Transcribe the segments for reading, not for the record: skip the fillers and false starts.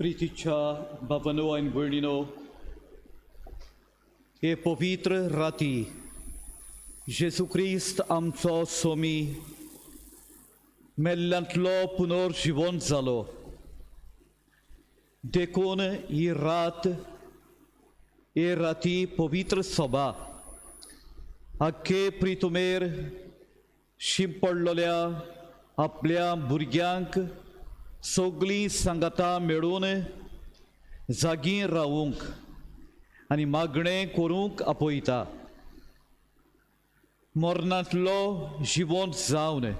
प्रितीच्या बाबानो आनी भयणीनो, हे पवित्र राती जेजू क्रिस्त आमचो सोमी मेल्ल्यांतलो पुनर्जिवन जालो. देखून ही रात, हे राती पवित्र सभा आख्खे प्रितुमेर शिंपडलेल्या आपल्या भुरग्यांक सगळीं सांगातां मेळून जागी रावूंक आनी मागणें करूंक आपयता. मरणांतलो जिवंत जावन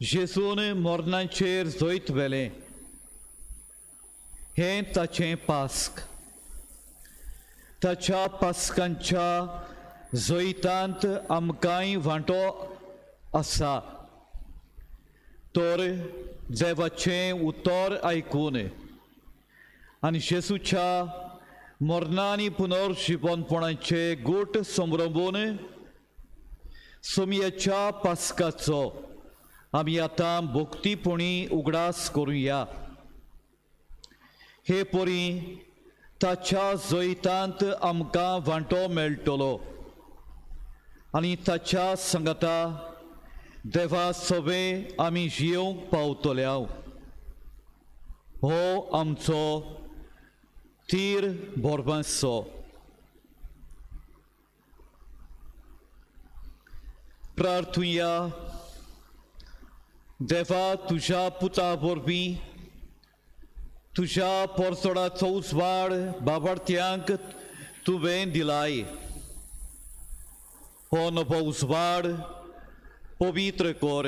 जेजून मरणाचेर जैत व्हेलें, हें ताचें पास्क. ताच्या पास्कांच्या जैतांत आमकांय वांटो आसा. तर देवाचें उतर आयकून आनी जेजूच्या मरणा आनी पुनर्जिवनपणाचे गूट संभ्रमून सोमयेच्या पास्काचो आमी आतां भक्तीपणी उगडास करुया. हे परी ताच्या जैतांत आमकां वांटो मेळटलो आनी ताच्या संगता देवा सवे आमी जियोवंक पावतल्या. हो आमचो तीर भरमासो. प्रार्थुया. देवा, तुज्या पुता वरवीं तुज्या पोरसोडाचो उजवाड बाबार्थ्यांक तुवें दिलाय. हो नवो उजवाड पवित्र कर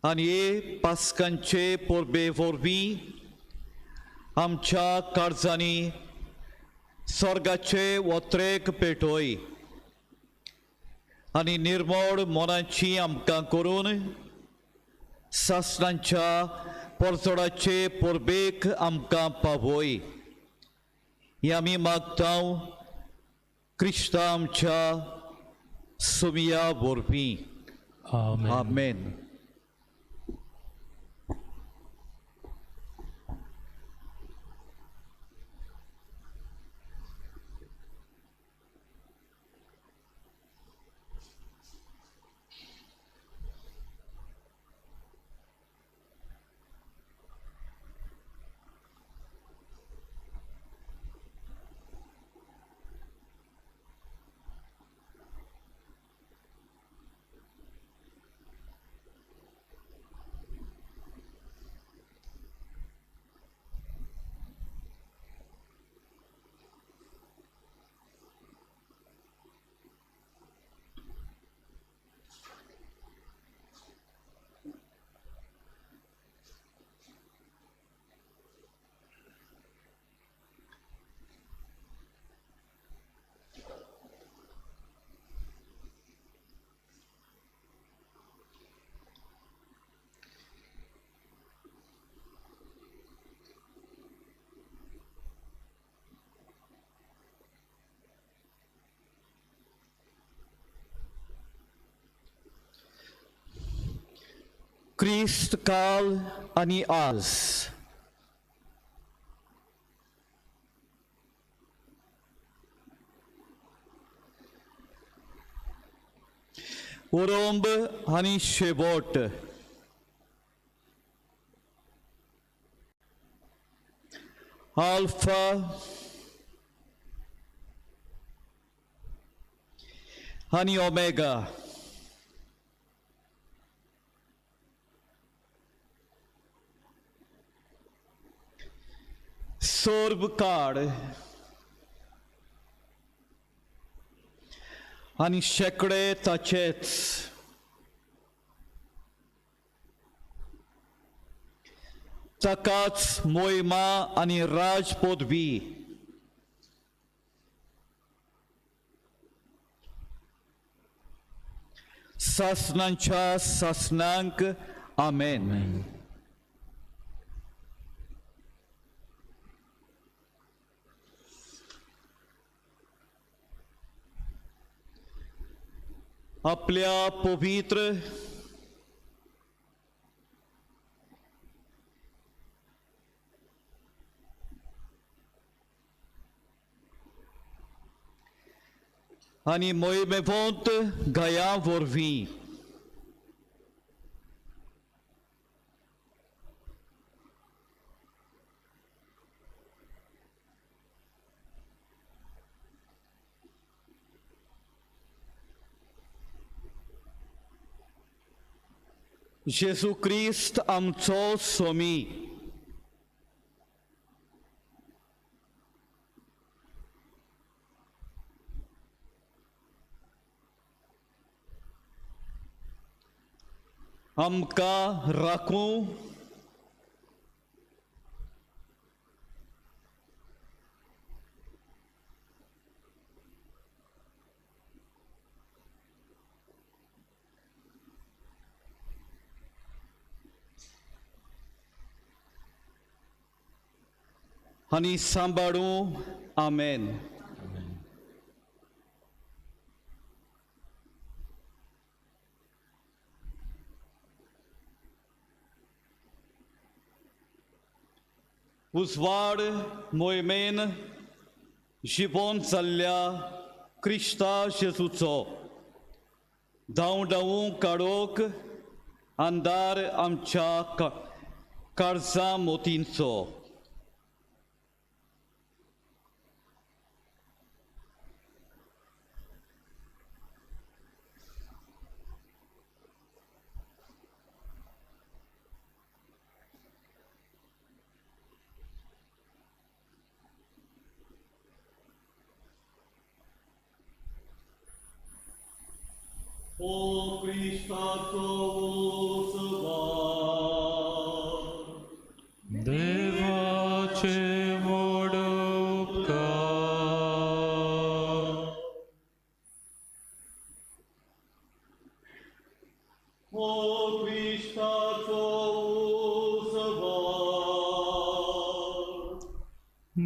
आनी हे पास्कांचे परबे वरवीं आमच्या काळजांनी स्वर्गाचे वत्रेक पेटोय आनी निर्मळ मनाची आमकां करून सासणांच्या परजोडाचे परबेक आमकां पावय. हे आमी मागता क्रिस्ता आमच्या सोमिया वरवीं. आमेन. आमेन. क्रिस्त काल आनी आज उरंब आनी शेवट आल्फा आनी ओमेगा. सोर्ब काड आनी शेकडे ताचेच. ताकाच मोहिमा आनी राज पदवी. सासणांच्या सासणांक. आमेन. आपल्या पवित्र आनी मोहिमेवंत गया वरवीं. जेजू क्रिस्त आमचो स्वामी. आमकां राखूं आनी सांबाळूं. आमेन. उजवाड मोहिमेन जिबोन जाल्ल्या क्रिस्ता जेजूचो धांव धांवूं काडोक अंदार आमच्या काळजा मोतींचो. O क्रिस्ताचो उजवाड देवाचे व्हड उपकार. O क्रिस्ताचो उजवाड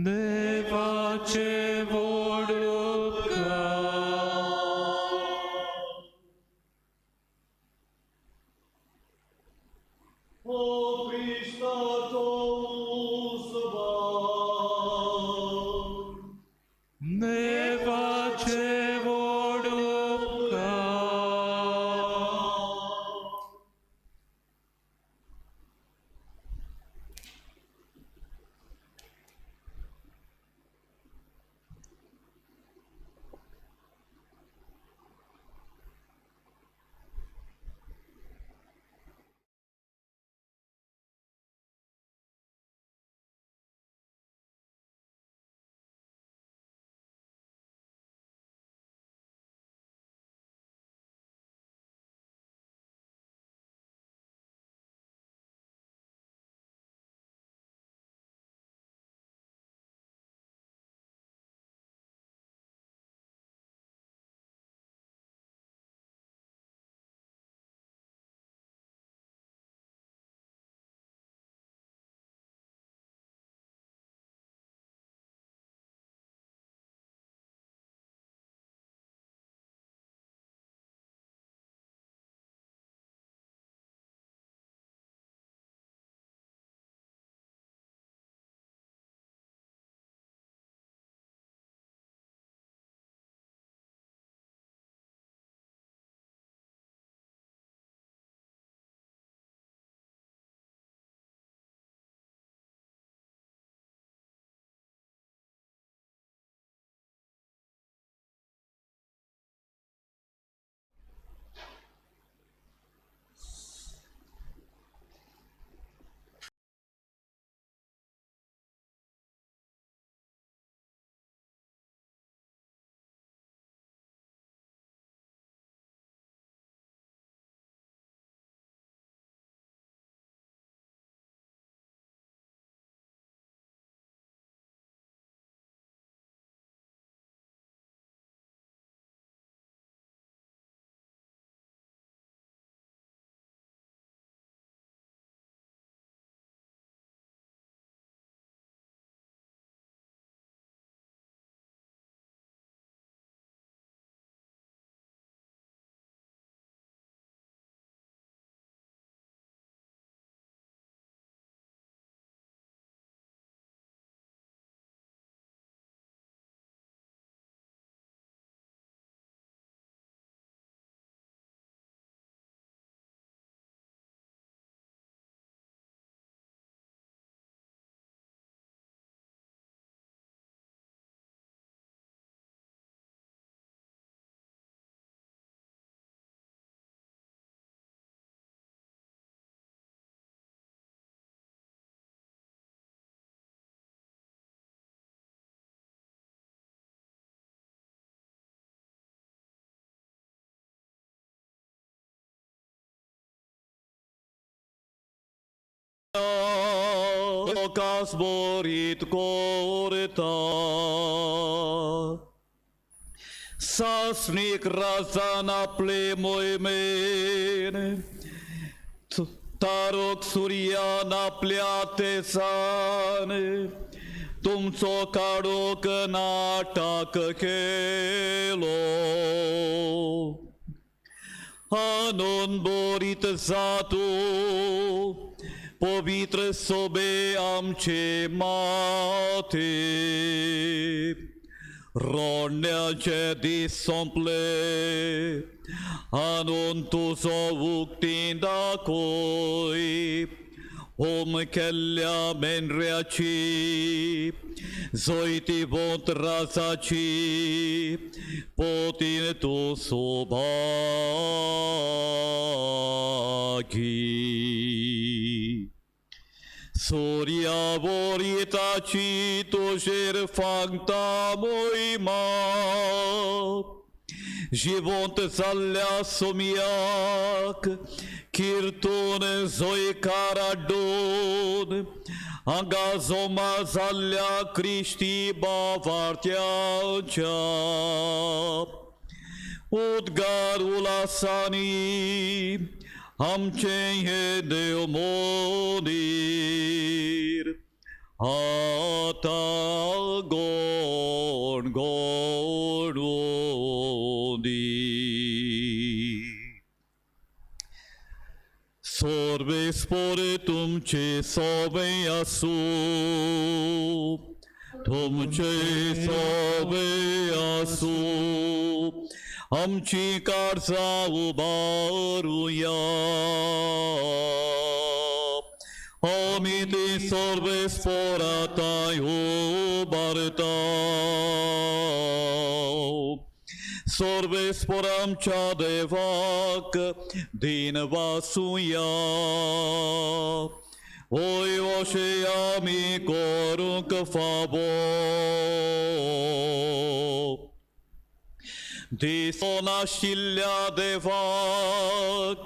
देवाचे व्हड उपकार. O क्रिस्ताचो उजवाड देवाचे व्हड उपकार. कास बोरीत कोरता. सासणीक राजान आपले मोहिमेन तारोक सुर्यान आपल्या तेसान तुमचो काडूक नाटक केलो. आनंद बोरीत जातू पवित्र सोबे आमचे माथे. रोडण्याचे दीस सोंपले आनंद तुजो उक्ती दाखय. होम केल्ल्या मेंढऱ्याची जैतिवंत राजाची पोतीन तूं सोभागी. सूर्या बोरयताची तुजेर फांगता मोहिमा. जिवंत जाल्ल्या सोमयाक किर्तून जोयकार हाडून हांगा जमा जाल्ल्या क्रिस्ती बावार्थ्यांच्या उद्गार उलासांनी आमचें हें देव मोदीर आतां गोड गोड दी. सर्वेस्पोरे तुमचे सोबे आसूं, तुमचे सोबे आसूं. आमची काळजां उबारुया. आमी ती सर्वेस्पोराताय उबारता. सर्वेस्पोर आमच्या देवाक दीन वासुया. ओय अशें आमी करूंक फावो. दिसनाशिल्ल्या देवाक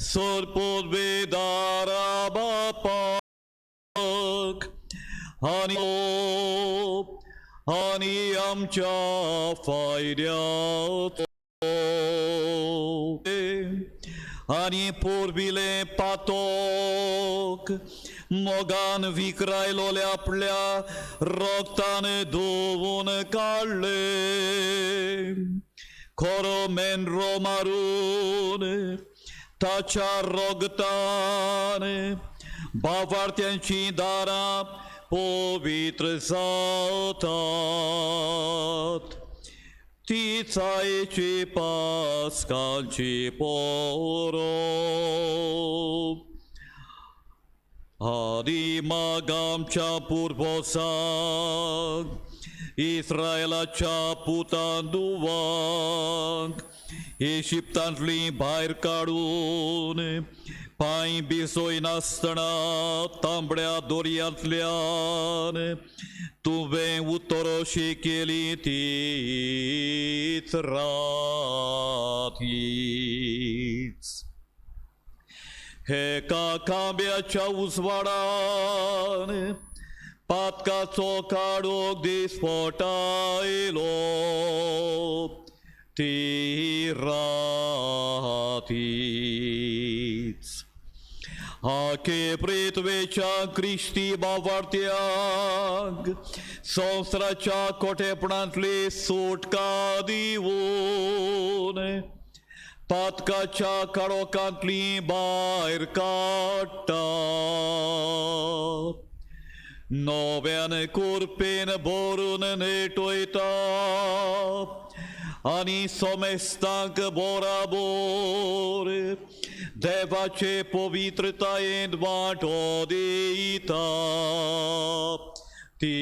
सरपुर्वेदारा बापाक आनी आनी आमच्या फायद्याचो आनी पोरबिलें पातोक मोगान विकरायलोल्या आपल्या रोगतान धुवून काडले. खरो मेंढरो मारून ताच्या रोगतान बावार्थ्यांची दारां पवित्र जातात. ती चायेची पास्कांची पोरोब. आदी मागामच्या पुर्वसांक इस्रायलाच्या पुतांदुवांक इजिप्तांतली भायर काडून पांय भिजयनासतना तांबड्या दर्यांतल्यान तुवें उतरोशी केली तीच रात हीच. एका खांब्याच्या उजवाडान पातकाचो काडूक दिसपट आयलो ती रात हीच. आखे पृथ्वेच्या क्रिस्ती बावार्थ्यांक संवसाराच्या कोटेपणांतली सुटका दिवन पातकाच्या काळोखांतली भायर काडटा. नव्यान कुरपेन भरून नेटयता आनी सोमेस्तांक बोराबोर देवाचे पवित्रतायेंत वांटो दिता. ती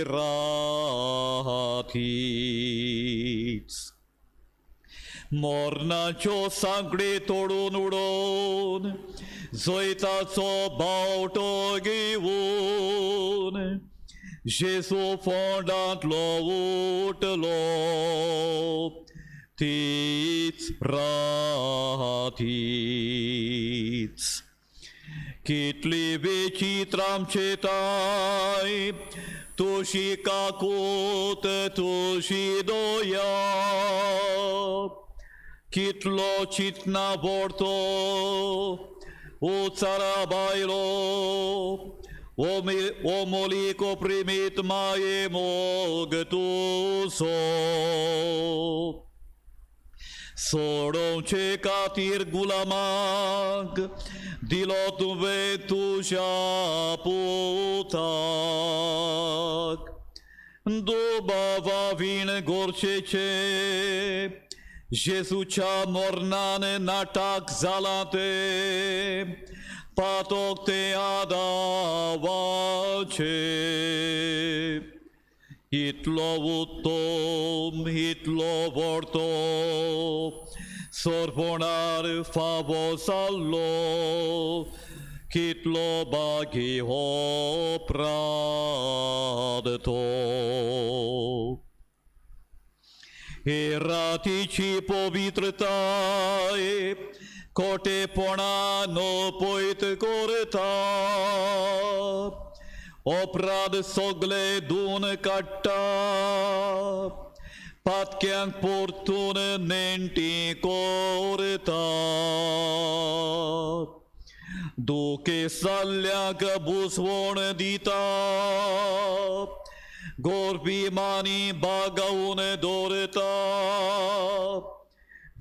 रात हीच. मरणाच्यो सांकडी तोडून उडोवन जैताचो बावटो घेवन जेजू फोंडांतलो उठलो तीच रात हीच. कितली विचित्र आमचे ताय तुजी काकूत तुजी दया कितलो चिंतना व्हडतो उचारा बायलो ओ मोलिको प्रेमीत माये मोग तुजो सोडोवचे खातीर गुलामाक दिलो तुवें तुज्या पुताक दुबावा वीण गोरचेचे जेजूच्या मरणान नाटक जालां तें पातोक तें आदावाचें इतलो उत्तम इतलो व्हडतो सोरपणार फावो जाल्लो कितलो बागी हो प्राद तो. हे रातीची पवित्रताय खोटेपणान पयत करता अपराध सगळे धुवन काडटा पातक्यांक परतून नेणटी करता दुखे जाल्ल्यांक बुजवण दिता गोरबी मानी बागावन दवरता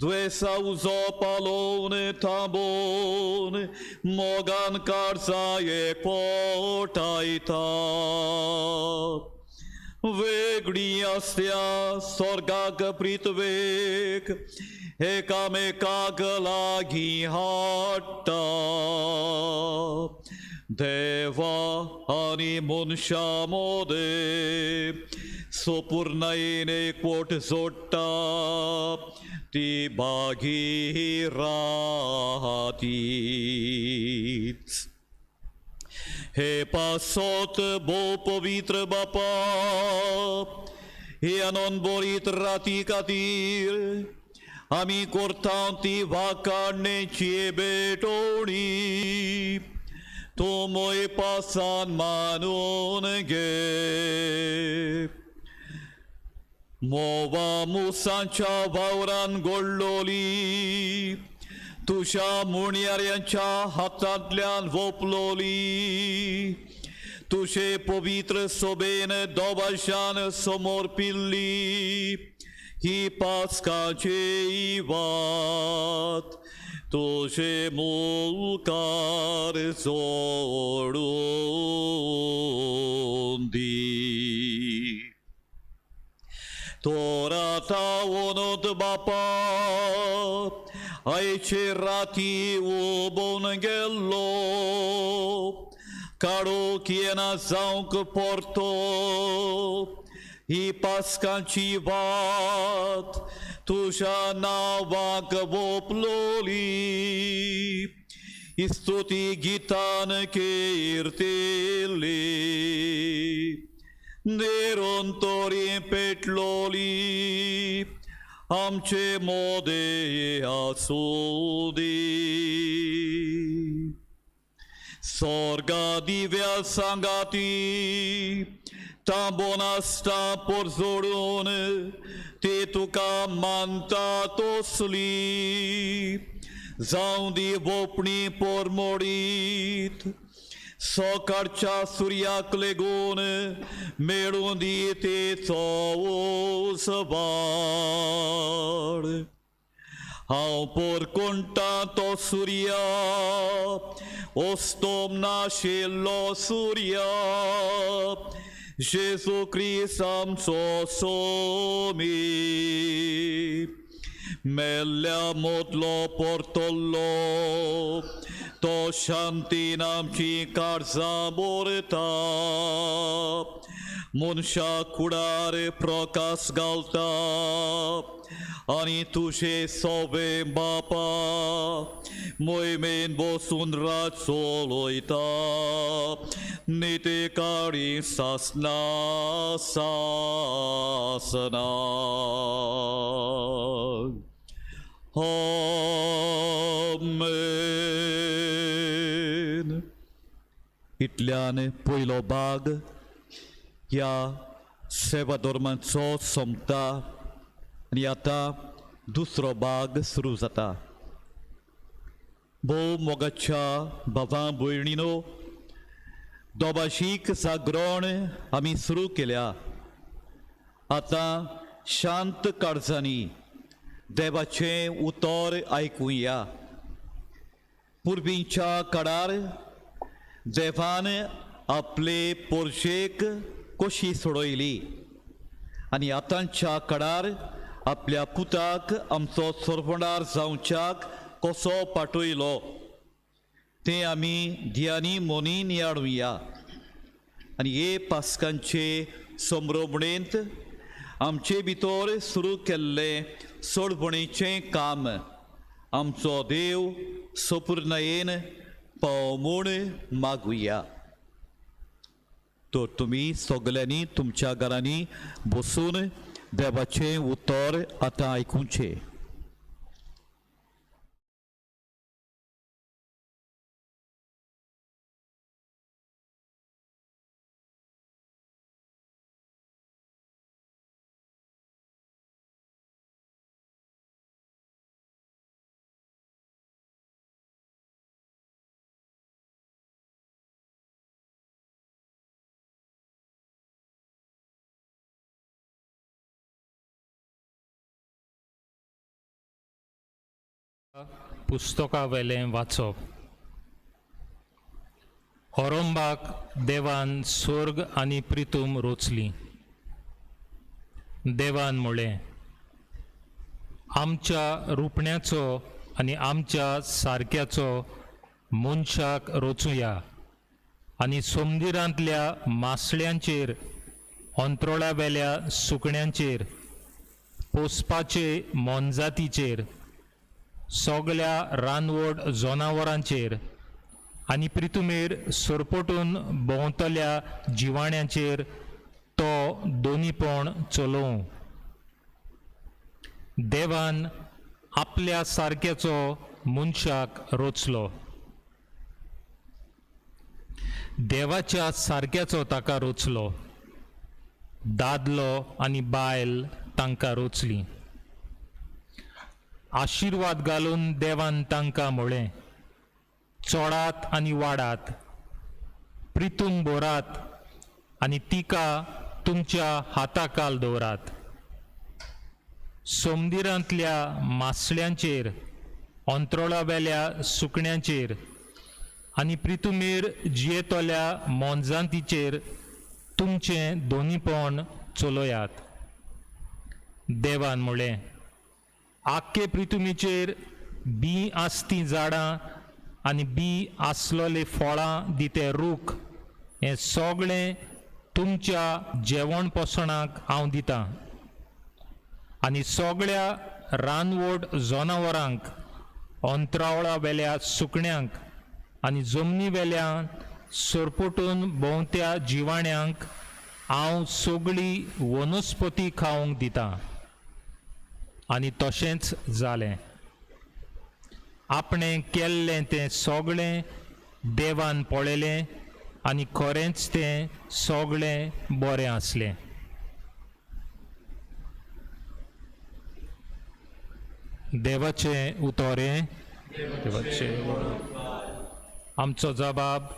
द्वेसा उजो पालोवन थांबोवन मोगान काळजा एकवटायता वेगळी आसत्या स्वर्गाक पृथ्वेक एकामेकाक लागीं हाडटा देवा आनी मनशा मोदें सोपूर्णायेन एकवट जोडटा ती बागी रातीच. हे पासत भोव पवित्र बापा हे आनंद बरीत राती खातीर आमी करता ती वाकाडणेची भेटवणी तूं मोय पासान मानून घे. मोवा मुसांच्या वावरान गोडलोली तुज्या मुणयाऱ्यांच्या हातांतल्यान वोपलोली तुजे पवित्र सोबेन दोबाशान समोर पिल्ली ही पास्काची वात तुजे मुखार जोडून दी. तोरा तावनत बापा आयचे राती उबोवन गेल्लो काडूंक येना जावंक परतो ही पास्कांची वात तुज्या नांवाक वोपलोली स्तुती गितान किर्तिल्ली नेरून तोरी पेटलोली आमचे मोदे आसूं दी. स्वर्गा दिव्या सांगाती तांबोन आसता पोरजोडून ते तुका मानता तसली जावं दी वोपणी पोरमोडीत सकाळच्या सुर्याक लेगून मेळूं दी तेचो उसवाड. हांव पोरकुंटा तो सुर्या ओस्तोम नाशिल्लो सुर्या जेजू क्रिस्त आमचो सोमी मेल्ल्या मोदलो परतल्लो तो शांतीन आमची काळजां बोरता मनशा कुडार प्रकाश घालता आनी तुजे सोबे बापा मोहिमेन बसून रात चलयता नितेकारी सासना सासना. आमेन. इतल्यान पयलो भाग ह्या सेवा धर्माचो सोंपता आनी आतां दुसरो भाग सुरू जाता. भोव मोगाच्या भावां भयणीनो, दोभाशीक जागरण आमी सुरू केल्या. आतां शांत काळजांनी देवाचें उतर आयकुया. पुर्वींच्या काळार देवान आपले पोरशेक कशी सोडयली आनी आतांच्या काळार आपल्या पुताक आमचो सोरपणार जावच्याक कसो पाठयलो तें आमी ध्यानी मोनी नियाळुया. आनी हे पास्कांचे संभ्रमणेंत आमचे भितर सुरू केल्लें सोडवणेचें काम आमचो देव सोपूर्णयेन पाव म्हूण मागुया. तर तुमी सगल्यांनी तुमच्या घरांनी बसून देवाचें उतर आतां आयकुचें. पुस्तका वेलें वाचप. ओरंबाक देवान स्वर्ग आनी प्रितूम रोचली. देवान म्हळें, आमच्या रुपण्याचो आनी आमच्या सारक्याचो मनशाक रोचुया आनी सोमदिरांतल्या मासळ्यांचेर, अंत्रोळावेल्या सुकण्यांचेर, पोसपाचे मोनजातीचेर, सगल्या रानवट जनावरांचेर आनी प्रितुमेर सरपटून भोंवतल्या जिवाण्यांचेर तो दोनीपण चलोवं. देवान आपल्या सारक्याचो मनशाक रोचलो. देवाच्या सारक्याचो ताका रोचलो. दादलो आनी बायल तांकां रोचली. आशिर्वाद घालून देवान तांकां म्हळें, चोडात आनी वाडात, प्रितूम भरात आनी तिका तुमच्या हाताकाल दवरात. सोमदिरांतल्या मासळ्यांचेर, अंत्रोळावेल्या सुकण्यांचेर आनी प्रितुमेर जियेतल्या मोनजातीचेर तुमचें दोनीपण चलयात. देवान म्हळें, आख्खे प्रितुमीचेर बी आसती झाडां आनी बी आसलोले फळां दिते रूख हें सगळें तुमच्या जेवण पोसणाक हांव दितां. आनी सगळ्या रानवट जनावरांक, अंत्रावळा वेल्या सुकण्यांक आनी जमनी वेल्या सरपटून भोंवत्या जिवाण्यांक हांव सगळी वनस्पती खावंक दितां. आनी तशेंच जालें. आपणें केल्लें तें सगळें देवान पळयलें आनी खरेंच तें सगळें बरें आसलें. देवाचें उतोरें. देवाचें आमचो जबाब,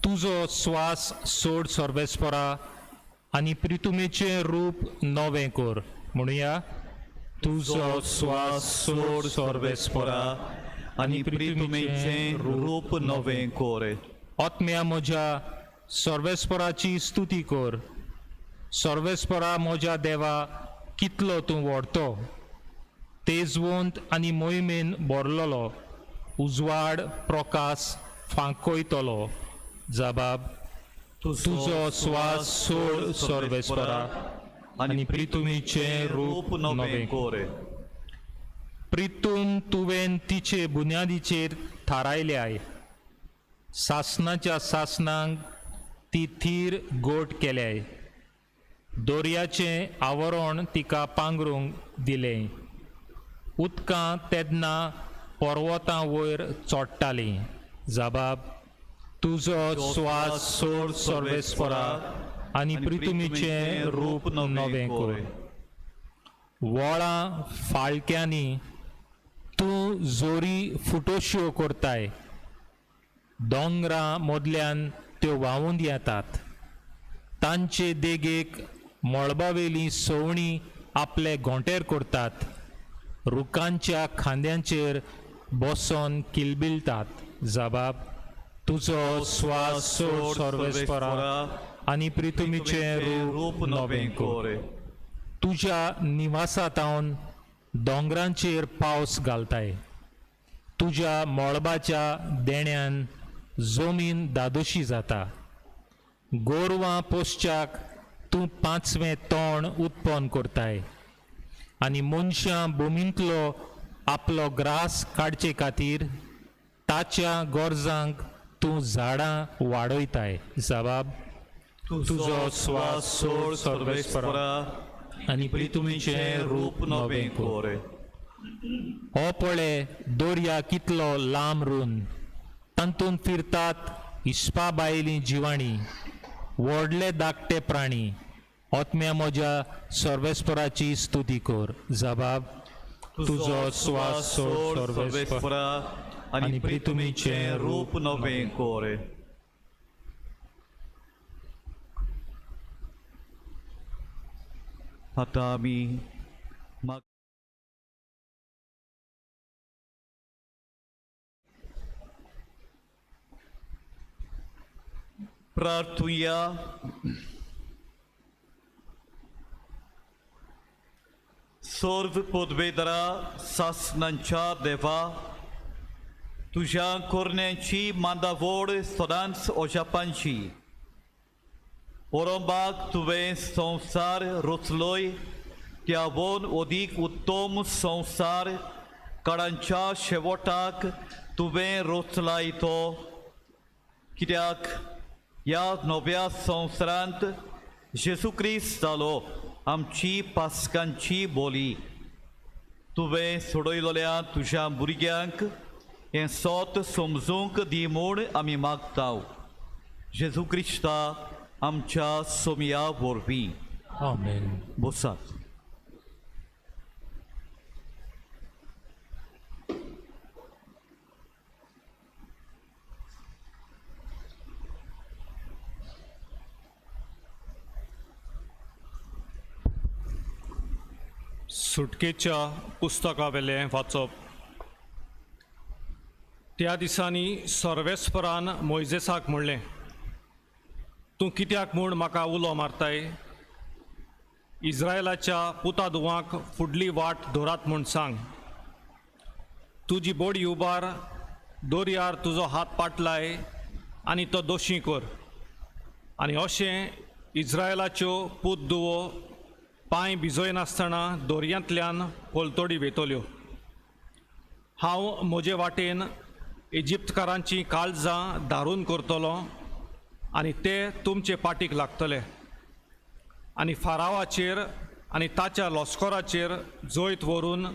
तुजो स्वास सोड सर्वेस्परा आनी प्रितुमेचें रूप नवें कर. म्हणुया, तुजो स्वास सोड सर्वेस्परा आनी प्रितुमेचें रूप नवें कोर. आत्म्या म्हज्या सर्वेस्पराची स्तुती कर. सर्वेस्परा म्हज्या देवा, कितलो तूं व्हडतो, तेजवंत आनी मोहिमेन भरलेलो, उजवाड प्रकाश फांकयतलो. जबाब, तुजो स्वास सोड सर्वेस्परा आनी प्रितुमीचें रूप नवें कोर. प्रितूम तुवें तिचे बुन्यादीचेर थारायल्याय, सासणाच्या सासणांक ती थीर गोट केल्याय. दोरयाचें आवरण तिका पांगरूंक दिलें. उदकां तेन्ना पर्वतां वयर चोडटालीं. जबाब, तुजो स्वास सोड सर्वेस्परा आनी प्रितुमीचें रूप नवें कर. वळां फाळक्यांनी तूं जोरी फुटोश्यो करताय, दोंगरां मदल्यान त्यो व्हांवून येतात. तांचे देगेक मळबावेलीं सवणीं आपले घोंटेर करतात, रुखांच्या खांद्यांचेर बसोन किलबिलतात. जबाब तुजो स्वास सोड सर्वेस्परा आनी प्रितुमीचें रूप नवें कर. तुज्या निवासातावन दोंगरांचेर पावस घालताय, तुज्या मळबाच्या देण्यान जमीन दादोशी जाता. गोरवां पोसच्याक तूं पांचवें तोंड उत्पन्न करताय आनी मनशां भुमींतलो आपलो ग्रास काडचे खातीर ताच्या गरजांक तूं झाडां वाडयताय. जबाब तुजो स्वास सोड सर्वेस्परा आनी प्रितुमीचें रूप नवें कर. हो पळे दर्या कितलो लांब रूंद, तातूंत फिरतात हिसपा भायलीं जिवाणीं, व्हडले धाकटे प्राणी. आत्म्या म्हज्या सर्वेस्पराची स्तुती कर. जबाब तुजो स्वास सोड सर्वेस्परा आनी प्रितुमीचें रूप नवें कर. आतां आमी प्रार्थुया. सर्व पदवेदरा सासनांच्या देवा, तुज्या कोरण्याची मांदावड सदांच अजापांची. ओरंबाक तुवें संवसार रचलोय, त्या वन अदीक उत्तम संवसार काळांच्या शेवटाक तुवें रचलाय तो. कित्याक ह्या नव्या संवसारांत जेजू क्रिस्त जालो आमची पास्कांची बोली. तुवें सोडयलोल्या तुज्या भुरग्यांक हें सोत समजूंक दी म्हूण आमी मागता, जेजू क्रिस्ता आमच्या सोमया वरवीं. आमेन. बसात. सुटकेच्या पुस्तकावेलें वाचप. त्या दिसांनी सर्वेस्परान मोयजेसाक म्हणलें, तूं कित्याक म्हूण म्हाका उलो मारताय? इस्रायलाच्या पुता धुवांक फुडली वाट धरात म्हूण सांग. तुजी बोडी उबार, दोरयार तुजो हात पाटलाय आनी तो दोशी कर, आनी अशें इस्रायलाच्यो पूत धुवो पांय भिजयनासतना दोरयांतल्यान पलतोडी वेतल्यो. हांव म्हजे वाटेन इजिप्तकारांचीं काळजां धारून करतलो आनी ते तुमचे पाटीक लागतले, आनी फारावाचेर आनी ताच्या लश्कराचेर जैत व्हरून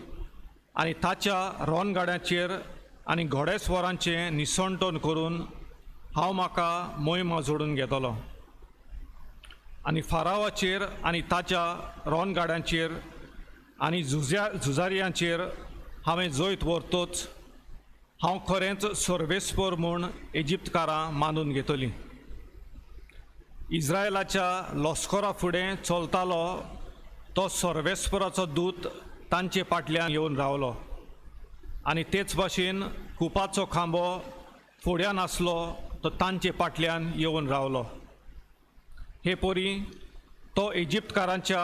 आनी ताच्या रोनगाड्याचेर आनी घोडेस्वरांचें निसणटण करून हांव म्हाका मोहिमा जोडून घेतलो. आनी फारावाचेर आनी ताच्या रोनगाड्यांचेर आनी झुजार्यांचेर हांवें जैत व्हरतोच हांव खरेंच सर्वेस्पर म्हूण इजिप्तकारां मानून घेतलीं. इस्रायलाच्या लश्करा फुडें चलतालो तो सर्वेस्पराचो दूत तांचे फाटल्यान येवन रावलो, आनी तेच भाशेन कुपाचो खांबो फुड्यान आसलो तो तांचे फाटल्यान येवन रावलो. हे परी तो इजिप्तकारांच्या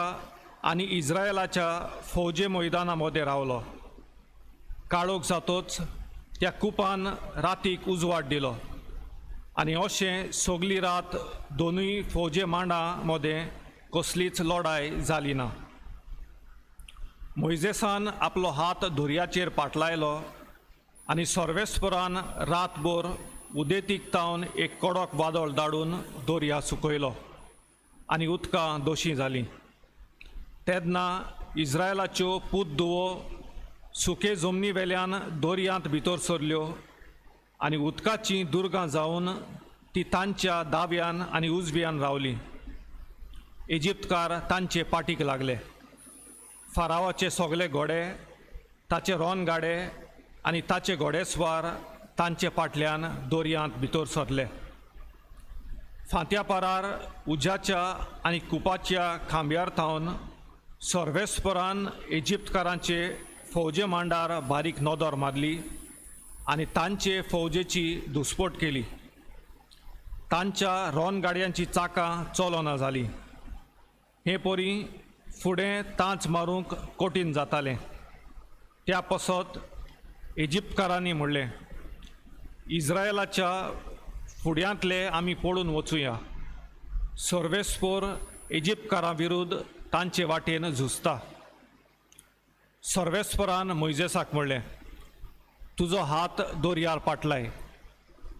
आनी इस्रायलाच्या फौजे मैदाना मदें रावलो. काळोख जातोच त्या कुपान रातीक उजवाड दिलो, आनी अशें सगली रात दोनूय फौजे मांडां मदें कसलीच लडाय जाली ना. मोयजेसान आपलो हात दर्याचेर पाटलायलो आनी सर्वेस्परान रातभर उदेंतीक तावन एक कडक वादळ धाडून दर्या सुकयलो आनी उदकां दोशीं जालीं. तेन्ना इस्रायलाच्यो पूत धुवो सुके जमनी वेल्यान दर्यांत भितर सरल्यो आनी उदकाचीं दुर्गां जावन ती तांच्या दाव्यान आनी उजव्यान रावली. इजिप्तकार तांचे पाटीक लागले. फारावाचे सगळे घोडे, ताचे रोनगाडे आनी ताचे घोडेस्वार तांचे फाटल्यान दर्यांत भितर सरले. फांत्या पारार उज्याच्या आनी कुपाच्या खांब्यार थावन सर्वेस्परान इजिप्तकारांचे फौजे मांडार बारीक नदर मारली आनी तांचे फौजेची दुस्पोट केली. तांच्या रोनगाडयांची चाकां चलना जालीं. हे परी फुडें तांच मारूंक कठीण जातालें. त्या पसत इजिप्तकारांनी म्हणलें, इज्रायलाच्या फुड्यांतले आमी पळून वचुया. सर्वेस्पोर इजिप्तकारां विरुद्ध तांचे वाटेन झुजता. सर्वेस्परान मोयजेसाक म्हणलें, तुजो हात दर्यार पाटलाय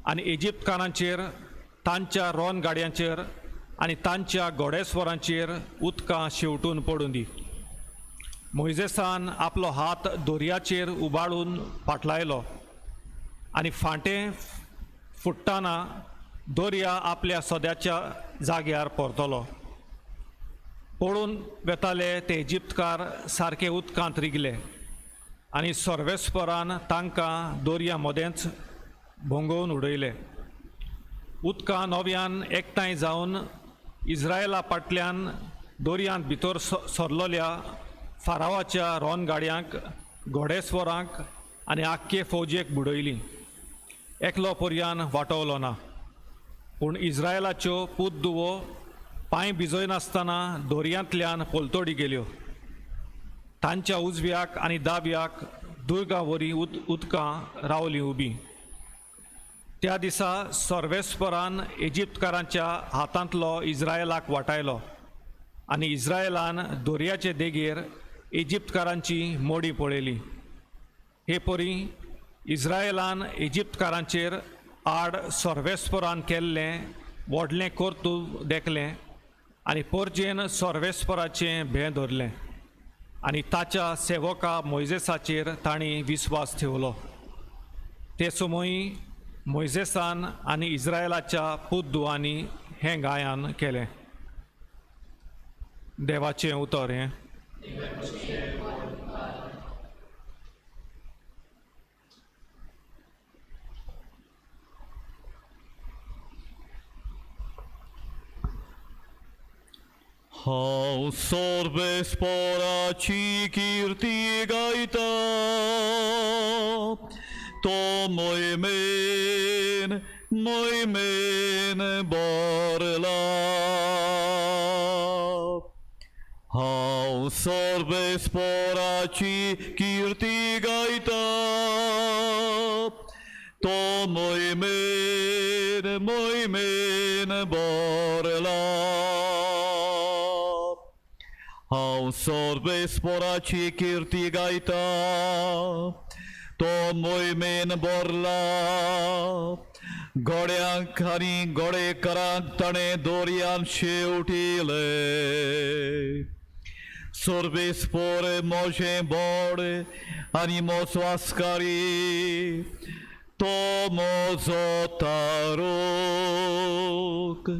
आनी इजिप्तकारांचेर, तांच्या रोन गाडयांचेर आनी तांच्या घोडेस्वरांचेर उदकां शेंवटून पडूं दी. मोयजेसान आपलो हात दर्याचेर उबाळून पाटलायलो आनी फांटे फुट्टाना दर्या आपल्या सद्याच्या जाग्यार परतलो. पळून वेताले ते इजिप्तकार सारके उदकांत रिगले आनी सर्वेस्परान तांकां दर्या मदेंच भोंगोवन उडयले. उदकां नव्यान एकठांय जावन इज्रायला फाटल्यान दर्यांत भितर सरलोल्या फारावाच्या रोनगाडयांक, घोडेस्वरांक आनी आख्खे फौजेक बुडयली. एकलो पर्यान वाटवलो ना. पूण इज्रायलाच्यो पूत दुवो पांय भिजयनासतना दर्यांतल्यान पलतडी गेल्यो. तांच्या उजव्याक आनी दाव्याक दुर्गा वरी उदकां रावलीं उबीं. त्या दिसा सर्वेस्परान इजिप्तकारांच्या हातांतलो इज्रायलाक वाटायलो आनी इज्रायलान दर्याचे देगेर इजिप्तकारांची मोडी पळयली. हे परी इज्रायलान इजिप्तकारांचेर आड सर्वेस्परान केल्लें व्हडलें कर्तुब देखलें आनी पोरजेन सर्वेस्पराचें भें धरलें आनी ताच्या सेवका मोयजेसाचेर तांणी विस्वास ठेवलो. ते समयी मोयजेसान आनी इज्रायलाच्या पूत-दुवांनी हें गायन केलें. देवाचें उतर हें. हांव सर्वेस्पराची किर्ती गायता, तो मोहिमेन मोहिमेन भरला. हांव सर्वेस्पराची किर्ती गायता, तो मोहिमेन मोहिमेन भरला. हांव सर्वेस्पराची किर्ती गायता, तो मोहिमेन भरला. घोड्यांक आनी घोडेकारांक ताणें दोरयान शेवटिले. सर्वेस्पर म्हजें बोड आनी म्हजो आस्कारी, तो म्हजो तारूक,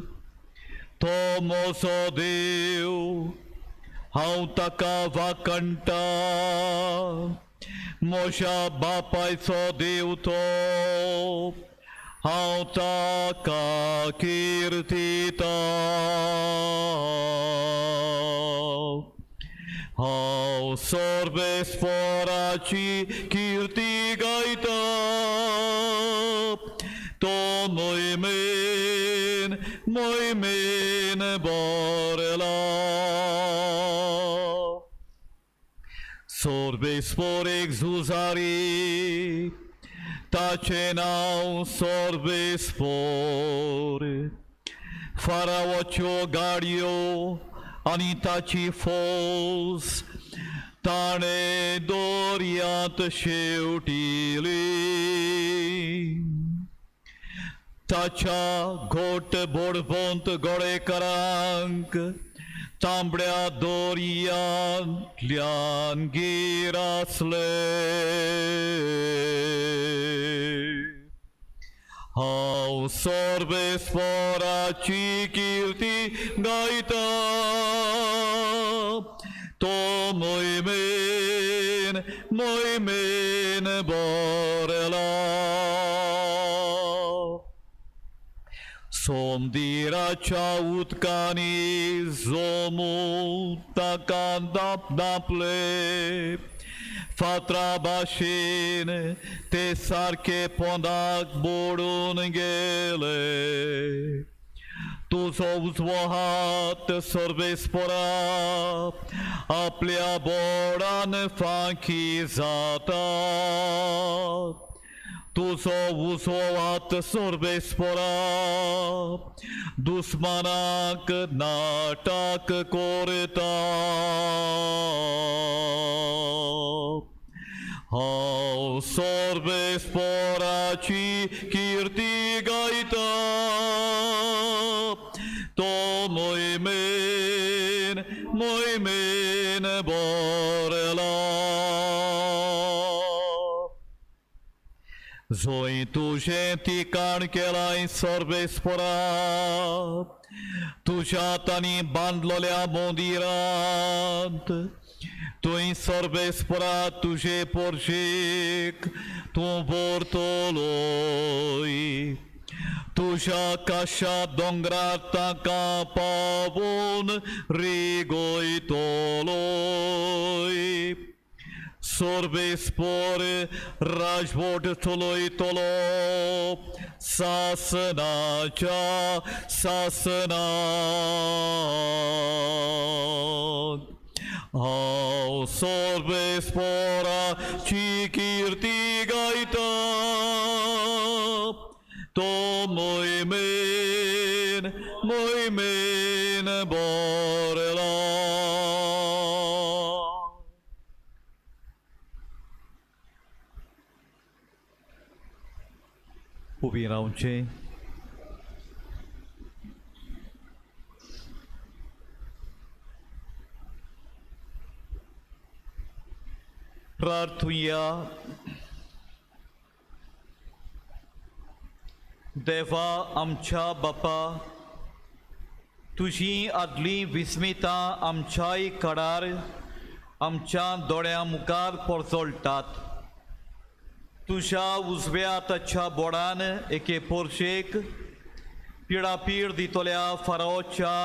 तो म्हजो देव, हांव ताका वाकणटा. म्हज्या बापायचो देव तो, हांव ताका किर्तिता. हांव सर्वेस्पराची किर्ती गायता, तो मोहिमेन मोहिमेन भरला. सर्वेस्पर एक झुजारी, ताचें नांव सर्वेस्पर. फारावाच्यो गाडयो आनी ताची फौज ताणें दर्यांत शेवटिली. ताच्या घोट बोडबोंत गोडेकारांक तांबड्या दर्यांतल्यान गीर आसले. हांव सर्वेस्पराची किर्ती गायता तो मोहिमेन मोहिमेन बरला सोमदिराच्या उदकांनी जोमू ताका दापले फातरा भाशेन ते सारके पोंदाक बोडून गेले तुजो उजवो हात सर्वेस्परा आपल्या बोडान फांकी जाता तुजो उजवो हात सर्वेस्परा दुस्मानाक नाटक करता हांव सर्वेस्पराची किर्ती गायता तो मोहिमेन मोहिमेन बरला जंय तुजें ठिकाण केलाय सर्वेस्परा तुज्या हातांनी बांदलोल्या मंदिरांत तुंय सर्वेस्परा तुजे पोरशेक तूं व्हरतलोय तुज्या काशा दोंगरार ताका पावोन रिगयतलोय सर्वेस्पर राजवट चलयतलो सासनाच्या सासनाक हांव सर्वेस्पराची किर्ती गायता तो मोहिमेन मोहिमेन बरला उबी रावचें प्रार्थुया. देवा आमच्या बापा तुजी आदलीं विस्मितां आमच्याय कडार आमच्या दोळ्यां मुखार परजळटात. तुज्या उजव्या हाताच्या बोडान एके पोरशेक पिडापीड दितल्या फारोच्या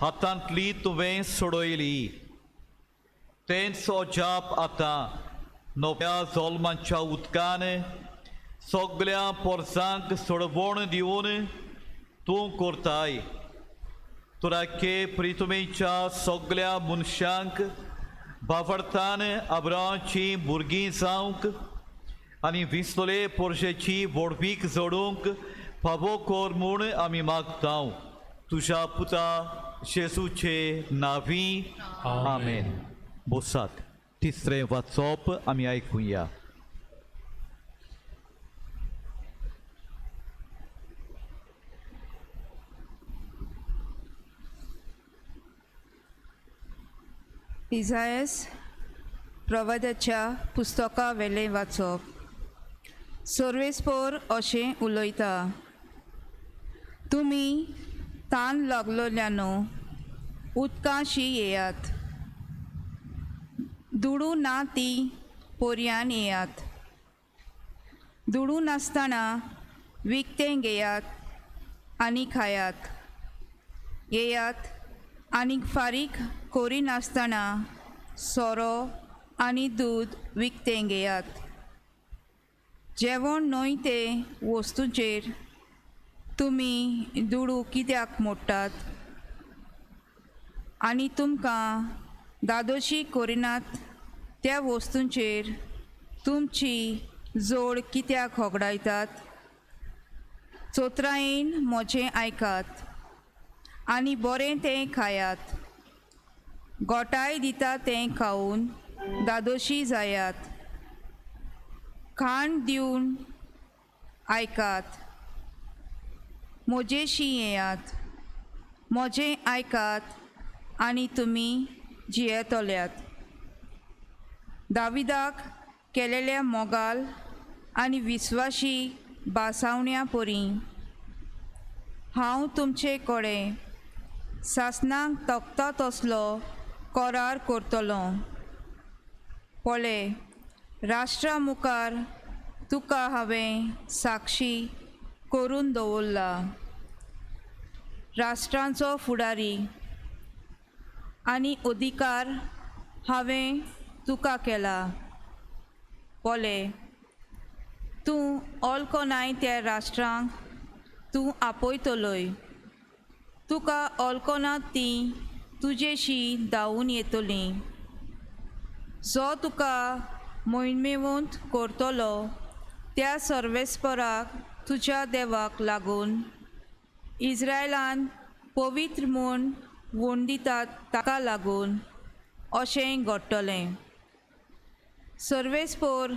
हातांतली तुवें सोडयली. तेंच अजाप आतां नव्या जल्माच्या उदकान सगल्या पोरसांक सोडवण दिवन तूं करताय. तुराके प्रितुमेच्या सगल्या मनशांक बावडतान आब्रांची भुरगीं जावंक आनी विसलोले पोरशेची व्हडवीक जोडूंक फावो कर म्हूण आमी मागता तुज्या पुता जेजूचे नांवी आमेन. बोसात. तिसरें वाचप आमी आयकुया. इजायस प्रवादाच्या पुस्तका वेलें वाचप. सर्वेस्पोर अशें उलयता, तुमी तान लागलोल्यानो उदकांशी येयात, दुडू ना ती पोरयान येयात, दुडू नासतना विकतें घेयात आनी खायात, येयात आनी फारीक करिनासतना सोरो आनी दूद विकतें घेयात. जेवण न्हय ते वस्तूचेर तुमी दुडू कित्याक मोडटात आनी तुमकां दादोशी करिनात त्या वस्तूंचेर तुमची जोड कित्याक होगडायतात. चोत्रायेन म्हजें आयकात आनी बरें तें खायात, गोठाय दिता तें खावन दादोशी जायात. खाण दिवन आयकात, म्हजेशी येयात, म्हजें आयकात आनी तुमी जियेतल्यात. दाविदाक केलेल्या मोगाल आनी विस्वाशी बासावण्या परी हांव तुमचे कडेन सासणाक तकता तसलो करार करतलो. पळय, राष्ट्रा मुखार तुका हांवें साक्षी करून दवरला, राष्ट्रांचो फुडारी आनी अधिकार हांवें तुका केला. पळय, तूं ओलकोनाय त्या राष्ट्रांक तूं आपयतलोय, तुका ओलकोना तीं तुजेशी धांवून येतलीं. जो तुका मोहिमेवंत करतलो त्या सर्वेस्पराक तुज्या देवाक लागून इस्रायलान पवित्र म्हूण वणदितात ताका लागून अशें घडटलें. सर्वेस्पोर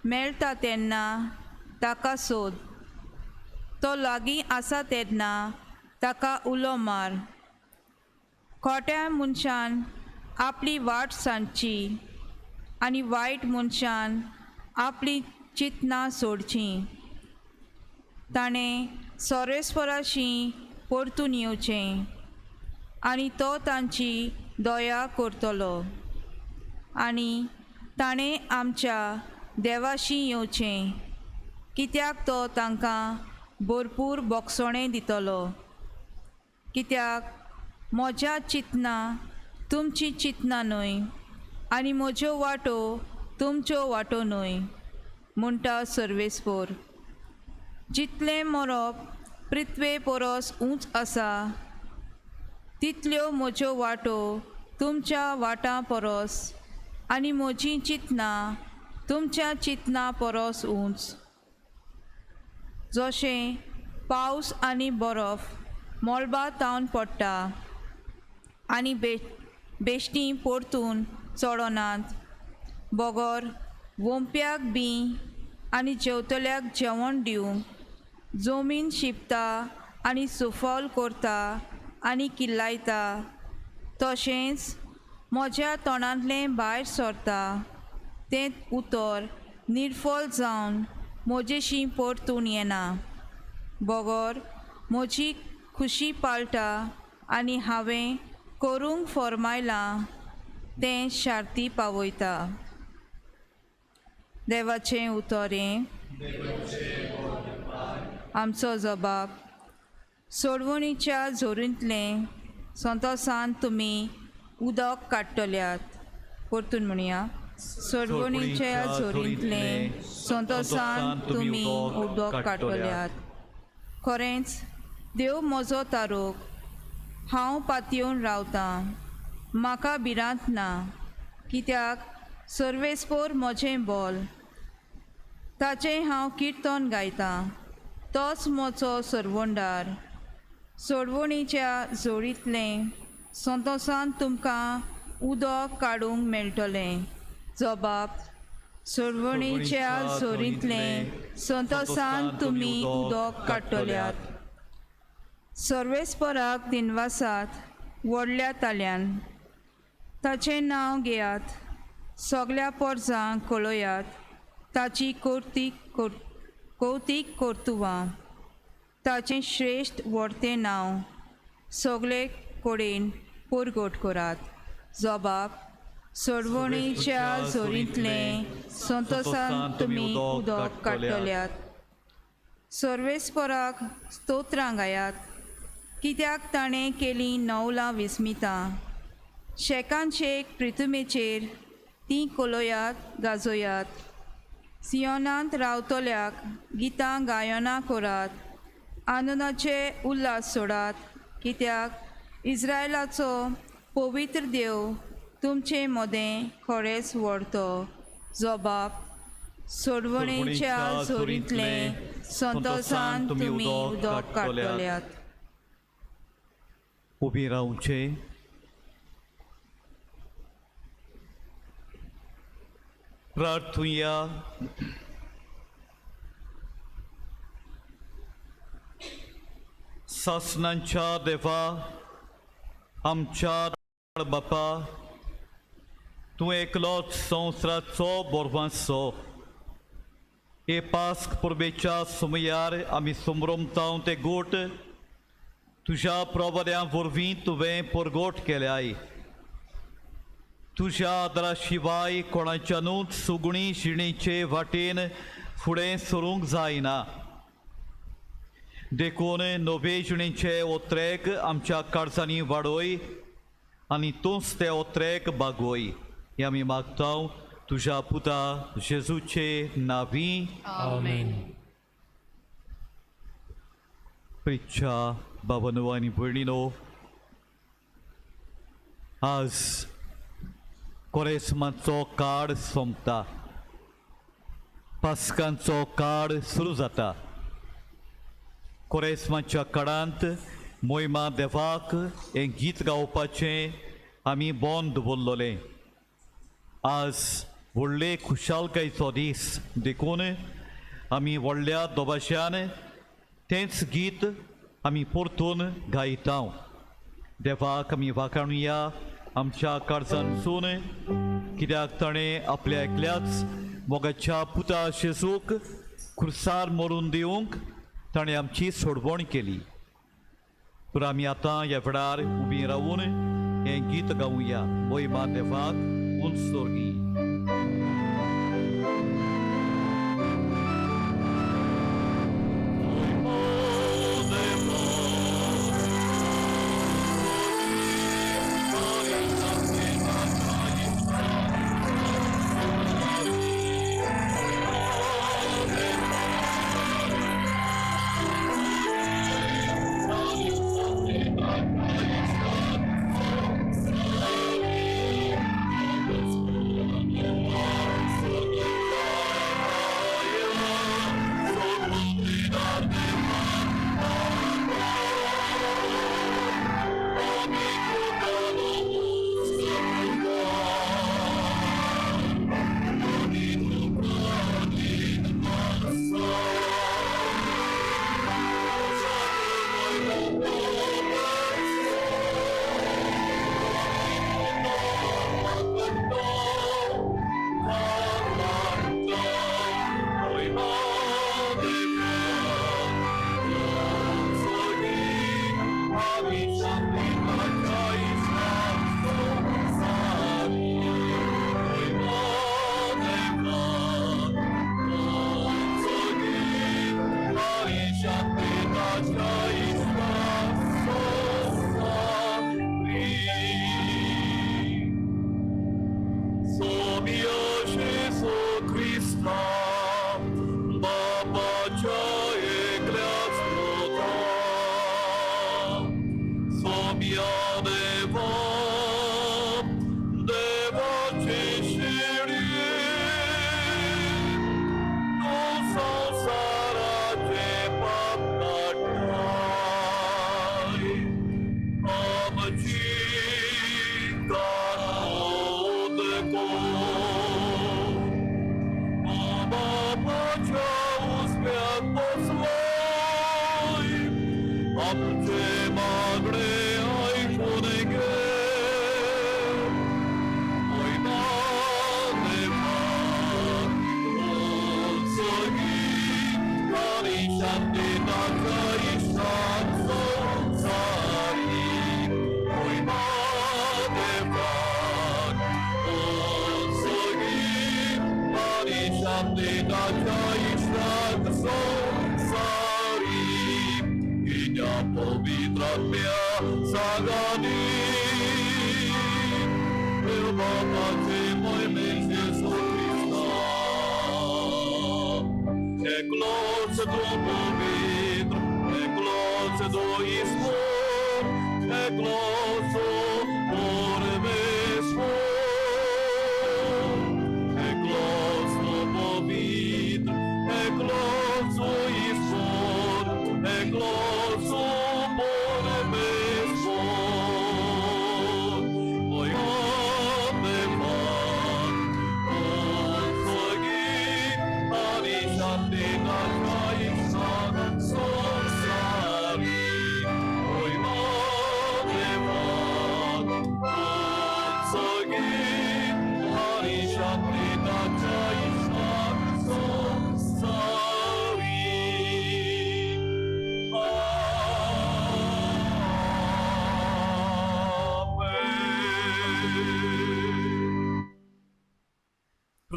मेळटा तेन्ना ताका सोद, तो लागीं आसा तेन्ना ताका उलो मार. खोट्या मनशान आपली वाट सांडची आनी वायट मनशान आपली चिंतनां सोडचीं. ताणें सोरेस्वराशी परतून येवचें आनी तो तांची दया करतलो आनी ताणें आमच्या देवाशी येवचें, कित्याक तो तांकां भरपूर बोगसणें दितलो. कित्याक म्हज्या चिंतनां तुमचीं चिंतनां न्हय आनी म्हज्यो वाटो तुमच्यो वाटो न्हय, म्हणटा सर्वेस्पोर. जितलें मरप पृथ्वे परस उंच आसा तितल्यो म्हज्यो वाटो तुमच्या वाटां परस आनी म्हजीं चिंतनां तुमच्या चिंतनां परस उंच. जशें पावस आनी बरफ मळबा तावन पडटा आनी बेश्टी परतून चडनात, बगर वोंप्याक बी आनी जेवतल्याक जेवण दिवंक जमीन शिंपता आनी सुफल करता आनी किल्लायता, तशेंच म्हज्या तोंडांतलें भायर सरता तें उतर निर्फळ जावन म्हजेशी परतून येना, बगर म्हजी खुशी पाळटा आनी हांवें करूंक फर्मायलां तें शार्ती पावयता. देवाचें उतर हें आमचो जबाब. सोडवणीच्या जोरींतलें संतोसान तुमी उदक काडटल्यात. परतून म्हणया, सोडवणीच्या जोरींतलें संतोसान तुमी उदक काडटल्यात. खरेंच देव म्हजो तारोक, हांव पातयेवन रावतां, म्हाका भिरांत ना, कित्याक सर्वेस्पोर म्हजें बोल, ताचें हांव किर्तन गायतां, तोच म्हजो सरवंडार. सोडवणीच्या जोडींतलें संतोसान तुमकां उदक काडूंक मेळटलें. जबाब, सोडवणीच्या जोरींतलें संतोसान तुमी उदक काडटल्यात. सर्वेस्पराक दिनवासात व्हडल्या ताल्यान, ताचें नांव घेयात, सगल्या पोरजांक कळयात ताची कौतीक कर्तुवां, ताचें श्रेश्ठ व्हडतें नांव सगळे कडेन परगट करात. जबाब, सोडवणीच्या जोरींतलें संतोसान तुमी उदक काडटल्यात. सर्वेस्पराक स्तोत्रां गायात, कित्याक ताणें केलीं नवलां विस्मितां. शेकान शेक प्रिथुमेचेर तीं कोलयात गाजोयात. सियोनांत रावतल्याक गितां गायनां करात, आनंदाचे उल्हास सोडात, कित्याक इस्रायलाचो पवित्र देव तुमचे मदें खरेंच व्हरतो. जबाब, सोडवणीच्या जोरींतलें संतोसान तुमी उदक काडटल्यात. उबी रावचें. प्रार्थुया. सासणांच्या देवा, आमच्या बापा, तूं एकलोच संवसाराचो बोरवांसो. हे पास्क परबेच्या सुमयार आमी संभ्रमताव ते गोट तुज्या प्रबऱ्यां वरवीं तुवें परगोट केल्याय. तुज्या आदारा शिवाय कोणाच्यानूच सुगुणी जिणेचे वाटेन फुडें सरूंक जायना. देखून नवे जिणेचे ओत्रेक आमच्या काळजांनी वाडय आनी तूंच ते ओत्रेक बागोय. हे आमी मागता तुज्या पुता जेजूचे नावी. आमेन. प्रिच्छा बाबानो आनी भयणीनो, आज कोरेस्माचो काळ सोंपता, पास्कांचो काळ सुरू जाता. कोरेस्माच्या काळांत मोहिमा देवाक हें गीत गावपाचें आमी बंद दवरलें. आज व्हडले खुशालकायेचो दीस, देखून आमी व्हडल्या दोबाश्यान तेंच गीत आमी परतून गायता. देवाक आमी वाखाणुया आमच्या काळजांतसून, कित्याक ताणें आपल्या एकल्याच मोगाच्या पुता जेजूक खुर्सार मरून दिवंक ताणें आमची सोडवण केली. तर आमी आतां ह्या वेळार उबी रावून हें गीत गावुया. मोहिमा देवाक उंच सोर्गी.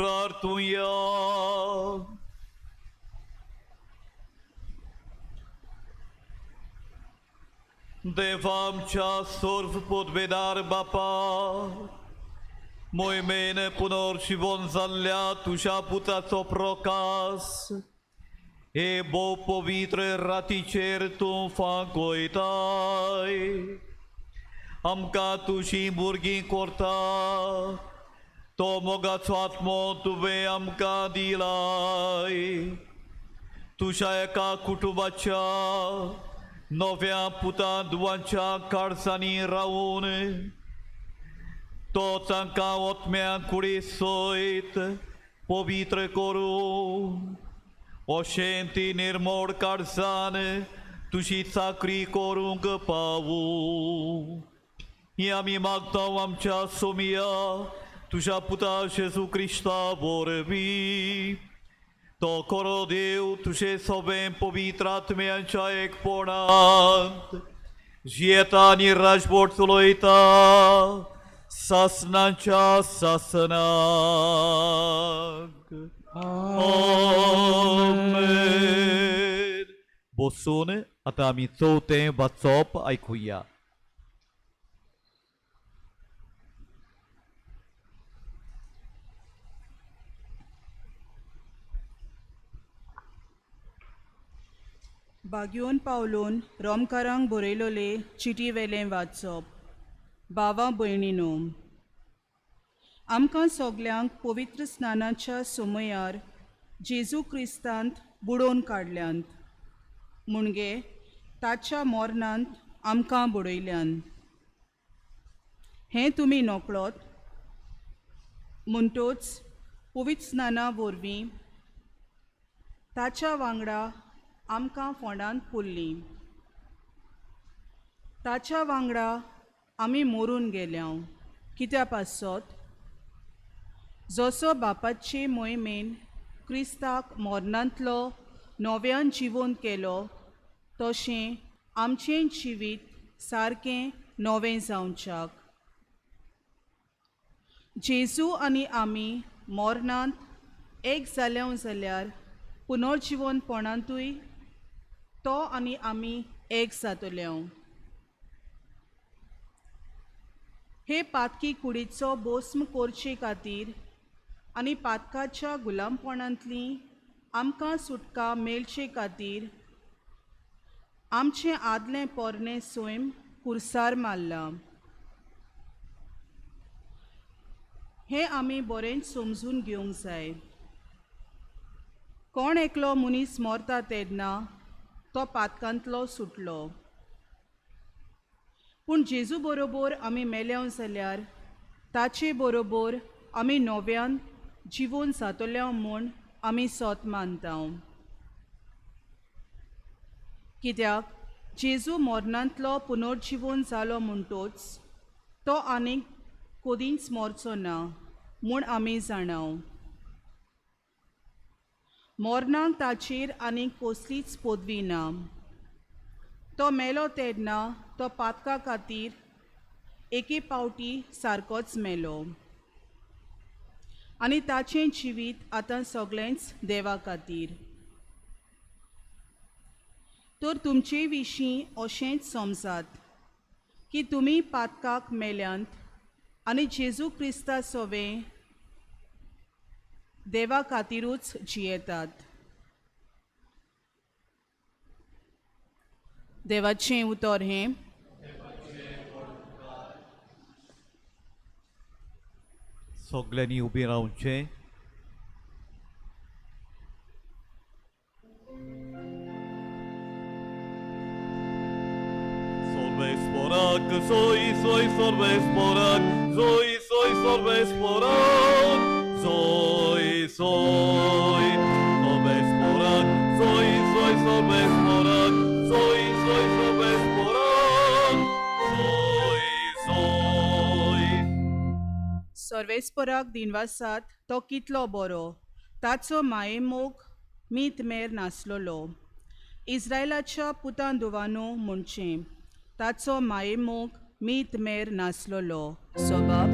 प्रार्थुया. देवा आमच्या सर्व पदवेदार बापा, मोहिमेन पुनर्जिवन जाल्ल्या तुज्या पुताचो प्रकाश हे भोव पवित्र रातीचेर तूं फांकयताय. आमकां तुजी भुरगीं करता तो मोगाचो आत्मो तुवें आमकां दिलाय. तुज्या एका कुटुंबाच्या नव्या पुता दुवांच्या काळजांनी रावून तो तांकां ओतम्या कुडी सयत पवित्र करूं, अशें ती निर्मोड काळजान तुजी चाकरी करूंक पावूं. ही आमी मागता आमच्या सोमिया तुज्या पुता जेजू क्रिस्ता वरवीं. तो खरो देव तुजे सोबें पवित्र आत्म्यांच्या एकपणांत जियेता आनी राजवट चलयता सासनाच्या सासनाक. आमेन. बसून आतां आमी चवथें वाचप आयकुया. बागयोन पावलोन रोमकारांक बरयलोले चिटी वेलें वाचप. भावा भयणीनो, आमकां सगल्यांक पवित्र स्नानाच्या समयार जेजू क्रिस्तांत बुडोवन काडल्यांत, मुणगे ताच्या मोरनांत आमकां बुडयल्यान. हें तुमी नकळत म्हणटोच पवित्र स्नाना वरवीं ताच्या वांगडा आमकां फोंडांत पुरलीं. ताच्या वांगडा आमी मरून गेल्या कित्या पासत जसो बापाचे मोहिमेन क्रिस्ताक मरणांतलो नव्यान जिवोन केलो तशें आमचें जिवीत सारकें नवें जावच्याक. जेजू आनी आमी मरणांत एक जाल्या जाल्यार पुनर्जिवनपणांतूय तो आनी आमी एक जातले. हे पातकी कुडीचो बोस्म करचे खातीर आनी पातकाच्या गुलामपणांतली आमकां सुटका मेळचे खातीर आमचें आदलें पोरणें सैम कुर्सार मारलां. हें आमी बरेंच समजून घेवंक जाय. कोण एकलो मनीस मरता तेन्ना तो पातकांतलो सुटलो, पूण जेजू बरोबर आमी मेल्या जाल्यार ताचे बरोबर आमी नव्यान जिवोन जातले म्हूण आमी सोत मानता. कित्याक जेजू मरणांतलो पुनर्जिवोन जालो म्हणटोच तो आनीक कदींच मरचो ना म्हूण आमी जाणाव. मरणाक ताचेर आनीक कसलीच पदवी ना. तो मेलो तेन्ना तो पातका खातीर एके पावटी सारकोच मेलो आनी ताचें जिवीत आतां सगळेंच देवा खातीर. तर तुमचे विशीं अशेंच समजात की तुमी पातकाक मेल्यांत आनी जेजू क्रिस्ता सोवें देवा खातीरूच जियेतात. देवाचें उतर हें. सगल्यांनी उबें रावचें. Solves porak, zoi, zoi, solves porak, zoi, zoi, solves porak, zoi, zoi, solves porak, zoi, zoi, solves porak, zoi, zoi, solves porak, zoi, zoi. सर्वेस्पराक दिनवासात तो कितलो बरो, ताचो मायेमोग मीत मेर नासलोलो. इस्रायलाच्या पुतान दुवानो म्हणचें ताचो मायेमोग मीत मेर नासलोलो. Shobab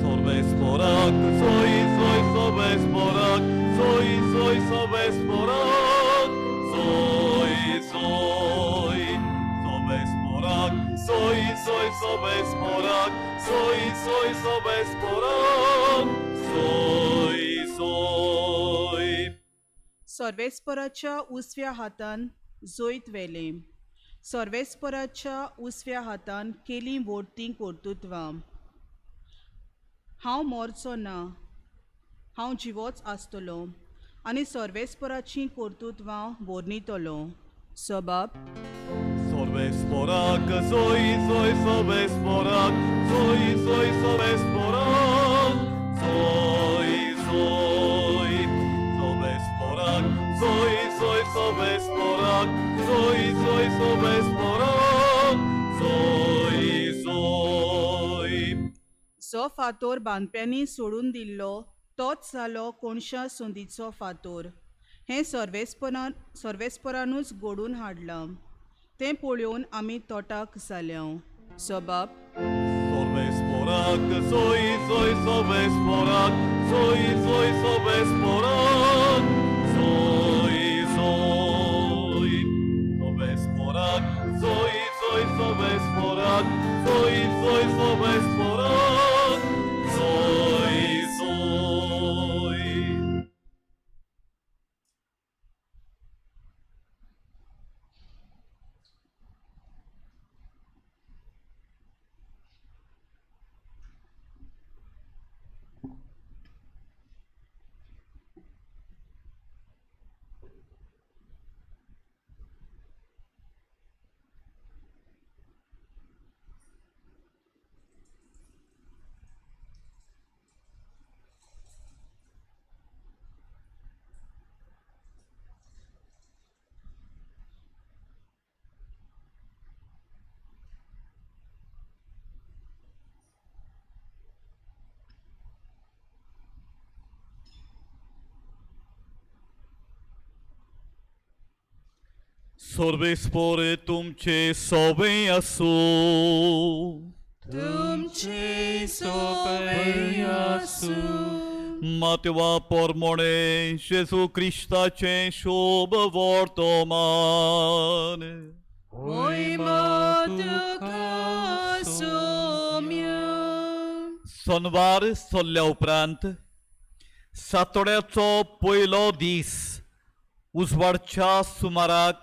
Solves porak, zoi, zoi, solves सोर्वेस्पोराक, सोय सोय सोर्वेस्पोराक, सोय सोय सोर्वेस्पोराक, सोय सोय सोर्वेस्पोराक, सोय सोय सोर्वेस्पोराक, सोय सोय. सर्वेस्पराच्या उजव्या हातान जैत व्हेलें. सर्वेस्पराच्या उजव्या हातान केलीं व्हडतीं कर्तुत्वां. हांव मरचो ना, हांव जिवोच आसतलो आनी सर्वेस्पराचीं कर्तुत्वां वर्णितलो. सबाब. सोर्वेस्पोराक, सोय सोय सोर्वेस्पोराक, सोय सोय सोर्वेस्पोराक, सोय सोय सोर्वेस्पोराक, सोय सोय सोर्वेस्पोराक, सोय सोय सोर्वेस्पोराक, सोय सोय. जो फातोर बांदप्यांनी सोडून दिल्लो तोच जालो कोणशा संदीचो फातोर. हें सर्वेस्परान सर्वेस्परानूच घडोवन हाडलां, तें पळोवन आमी तोटाक जाल्या. सबाब. सोर्वेस्पोराक, सोय सोय सोर्वेस्पोराक, सोय सोय सोर्वेस्पोराक, सोय सोय सोर्वेस्पोराक, सोय सोय सोर्वेस्पोराक, सोय सोय सोर्वेस्पोराक, सोय सोय. सर्वेस्पोर तुमचे सोबे आसूं. तुमचे सोबे आसूं. मातवा पोरमोणे जेजू क्रिस्ताचें शोभ वर्तमान. मोहिमा तुका सोम्या. सोनवार सोल्ल्या उपरांत सातोड्याचो पयलो दीस उजवाडच्या सुमाराक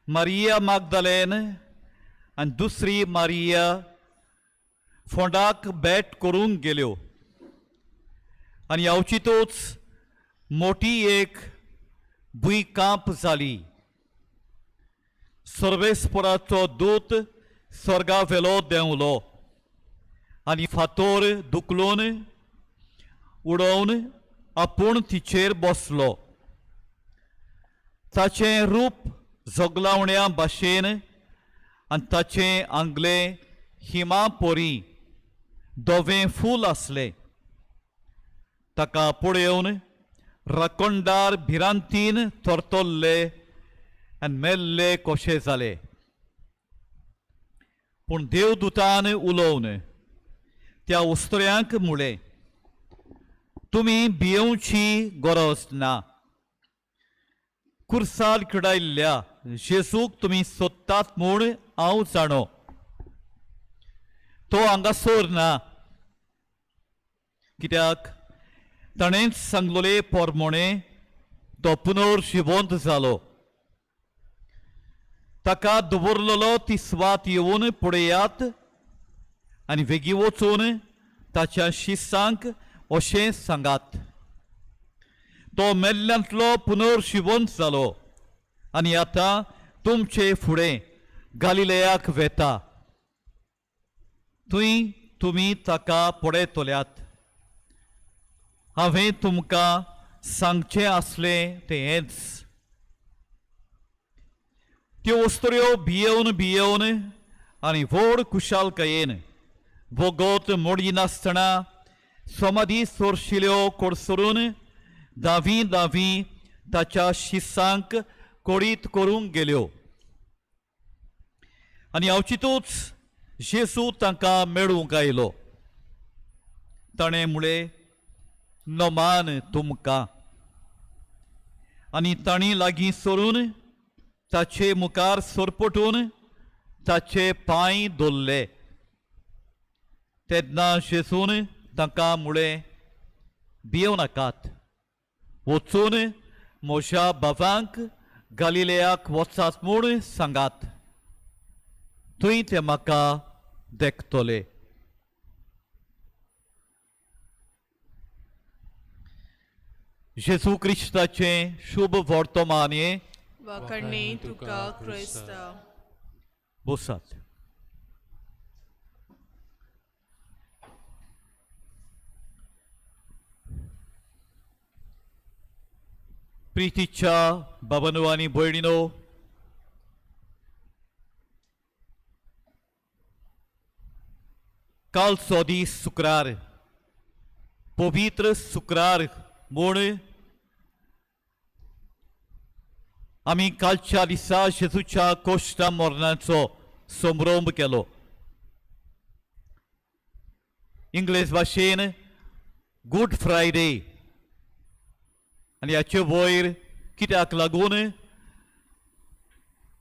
मारिया मागदालेन आनी दुसरी मारिया फोंडाक भेट करूंक गेल्यो आनी अवचितूच मोटी एक भुंयकांप जाली. सर्वेस्पराचो दूत स्वर्गा वेलो देंवलो आनी फातोर दुखलून उडोवन आपूण तिचेर बसलो. ताचें रूप जोगलावण्या भाशेन आनी ताचें आंगलें हिमा पोरी धवें फूल आसलें. ताका पळोवन राखणदार भिरांतीन थरथरले आनी मेल्ले कशे जाले. पूण देवदूतान उलोवन त्या उस्त्र्यांक मुळें, तुमी भियेवची गरज ना. कुर्सार किडायल्ल्या जेजूक तुमी सोदतात म्हूण हांव जाणो. तो हांगासर ना, कित्याक ताणेंच सांगलोले पोरमोणे तो पुनर्जिवंत जालो. ताका दवरलेलो ती सुवात येवन पळयात आनी वेगीं वचून ताच्या शिसांक अशें सांगात, तो मेल्ल्यांतलो पुनर्जिवंत जालो आनी आतां तुमचे फुडें गालिलेयाक वेता. थंय तुमी ताका पळयतल्यात. हांवें तुमकां सांगचें आसलें तें हेंच. त्यो वस्त्र्यो भियेवन भियेवन आनी व्हड खुशालकायेन वगत मोडिनासतना समाधी सोरशिल्यो कोडसरून दावी दावी ताच्या शिसांक कोडीत करूंक गेल्यो. आनी अवचितूच जेजू तांकां मेळूंक आयलो. ताणें म्हळें, नमान तुमकां. आनी तांणी लागीं सरून ताचे मुखार सरपटून ताचे पांय धरले. तेन्ना जेजून तांकां म्हळें, भियेवं नाकात, वचून म्हज्या बाबांक गालिलेयाक वचात म्हूण सांगात, थंय ते म्हाका देखतले. जेजू क्रिस्ताचें शुभ वर्तमान हें. वाखडणे तुका क्रिस्ता. बसात. प्रितीच्या बाबांनो आनी भयणीनो, कालचो दीस शुक्रार, पवित्र शुक्रार म्हूण आमी कालच्या दिसा जेजूच्या कोश्टा मरणाचो संभ्रम केलो. इंग्लीश भाशेन गूड फ्रायडे. आनी हाचे वयर कित्याक लागून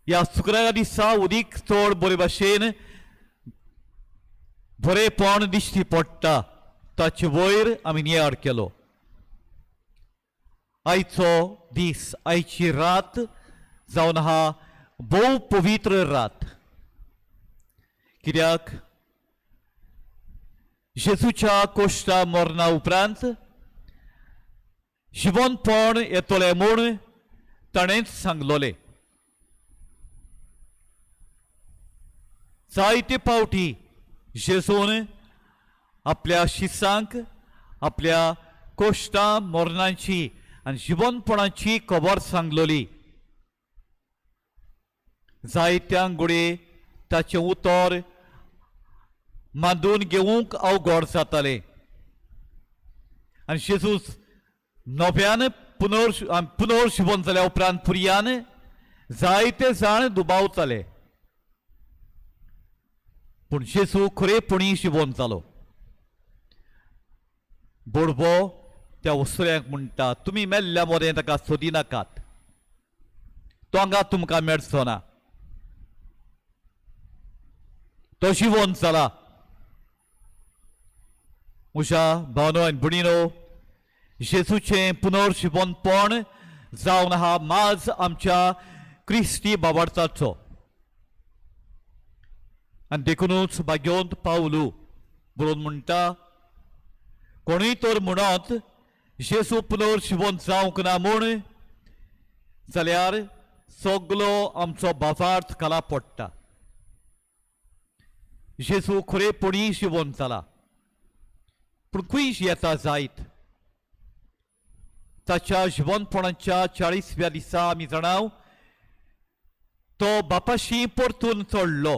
ह्या शुक्रारा दिसा उदीक चड बरे भाशेन बरेपण दिश्टी पडटा ताचे वयर आमी नियाळ केलो. आयचो दीस, आयची रात जावन आहा भोव पवित्र रात. कित्याक जेजूच्या कोश्टा मरणा उपरांत जिवनपण येतलें म्हूण ताणेंच सांगलोलें. जायते फावटी जेजून आपल्या शिसांक आपल्या कोश्टा मरणाची आनी जिवनपणाची खबर सांगलोली. जायत्यांक घडये ताचें उतर मांदून घेवंक अवघड जातालें. आनी जेजूस नव्यान पुनर्जिवन जाल्या उपरांत पुरयान जायते जाण दुबावताले, पूण जेजू खरेपणी जिवन जालो. बोडबो त्या वसऱ्यांक म्हणटा, तुमी मेल्ल्या मदें ताका सोदिनाकात, तो हांगा तुमकां मेळचो ना, तो जिवन जाला. म्हज्या भावनो आनी भयणीनो, जेजूचें पुनर्जिवनपण जावन आहा माज आमच्या क्रिस्ती बाबार्थाचो. आनी देखुनूच भाग्योंत पावलू बरोवन म्हणटा, कोणूय तर म्हणत जेजू पुनर्जिवन जावंक ना म्हूण जाल्यार सगलो आमचो बाबार्थ खाला पडटा. जेजू खरेपणी जिवन जाला, पूण खंय येता जायत ताच्या जिवनपणाच्या 40व्या दिसा आमी जाणाव तो बापाशी परतून चडलो,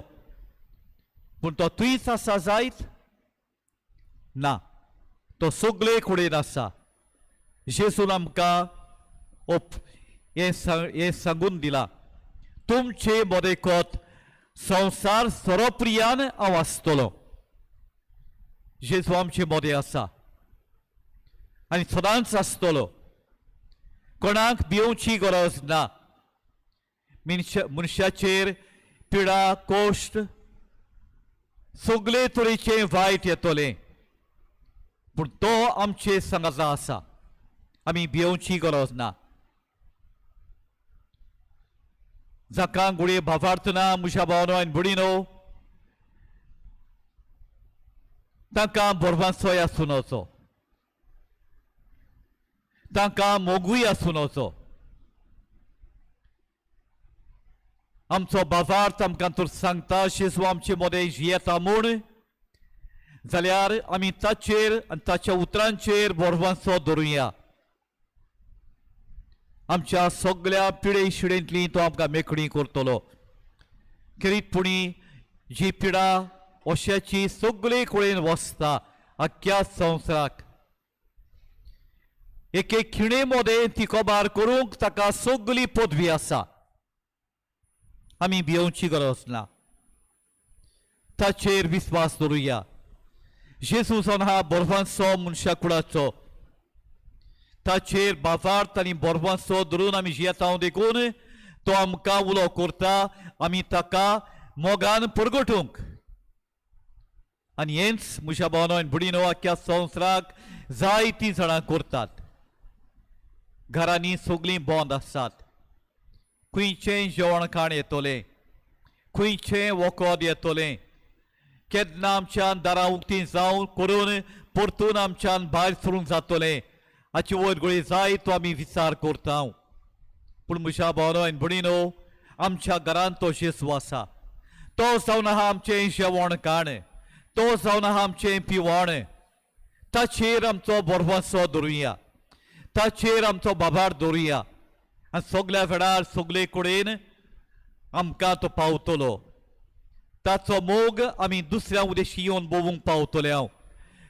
पूण तो थंयच आसा जायत ना, तो सगळे कडेन आसा. जेजून आमकां हें सांगून दिलां, तुमचे मदेकत संवसार सरोप्रियान हांव आसतलो. जेजू आमचे मदें आसा आनी सदांच आसतलो. कोणाक भिवची गरज ना. मनशाचेर पिडा कोश्ट सगळे तरेचें वायट येतलें, पूण तो आमचे सांगाता आसा, आमी भिवची गरज ना. जाका गुडये भावार्थ ना म्हज्या भावनो आनी भयणीनो, तांकां बरवांचोय आसूं नजो, तांकां मोगूय आसूं नजो. आमचो बाबार्थ आमकां तर सांगता जेजू आमचे मदें जियेता म्हूण जाल्यार आमी ताचेर आनी ताच्या उतरांचेर बरवांचो धरुया. आमच्या सगल्या पिडे शिडेंतली तो आमकां मेकळी करतलो. खेरीतपणी जी पिडा अश्याची सगळे कडेन वसता आख्ख्या संवसाराक, एक एक खिणे मदें ती कबार करूंक ताका सगली पदवी आसा. आमी भिवची गरज ना, ताचेर विस्वास दवरुया. जेजू जावन आहा बर्फांचो मनशा कुळाचो. ताचेर बाजार्त आनी बोरवांसो धरून आमी जियेता देखून तो आमकां उलो करता आमी ताका मोगान परगटूंक. आनी हेंच म्हज्या भावानो आनी भयणीनो आख्ख्या संवसाराक जायतीं जाणां करतात. घरांनी सगळीं बंद आसात, खंयचें जेवण खाण येतलें, खंयचें वखद येतलें, केन्ना आमच्यान दारां उक्तीं जावन करून परतून आमच्यान भायर सरूंक जातलें हाची वयर गुळी जाय तो आमी विचार करता. पूण म्हज्या भावानो आनी भयणीनो आमच्या घरांत तो जेजू आसा. तो जावन आहा आमचें जेवण खाण, तो जावन आहा आमचें पिवण. ताचेर आमचो भरवंसो दवरुया, ताचेर आमचो बाबार दवरुया आनी सगल्या वेळार सगले कडेन आमकां तो पावतलो. ताचो मोग आमी दुसऱ्या उदेशी येवन भोंवूंक पावतले. हांव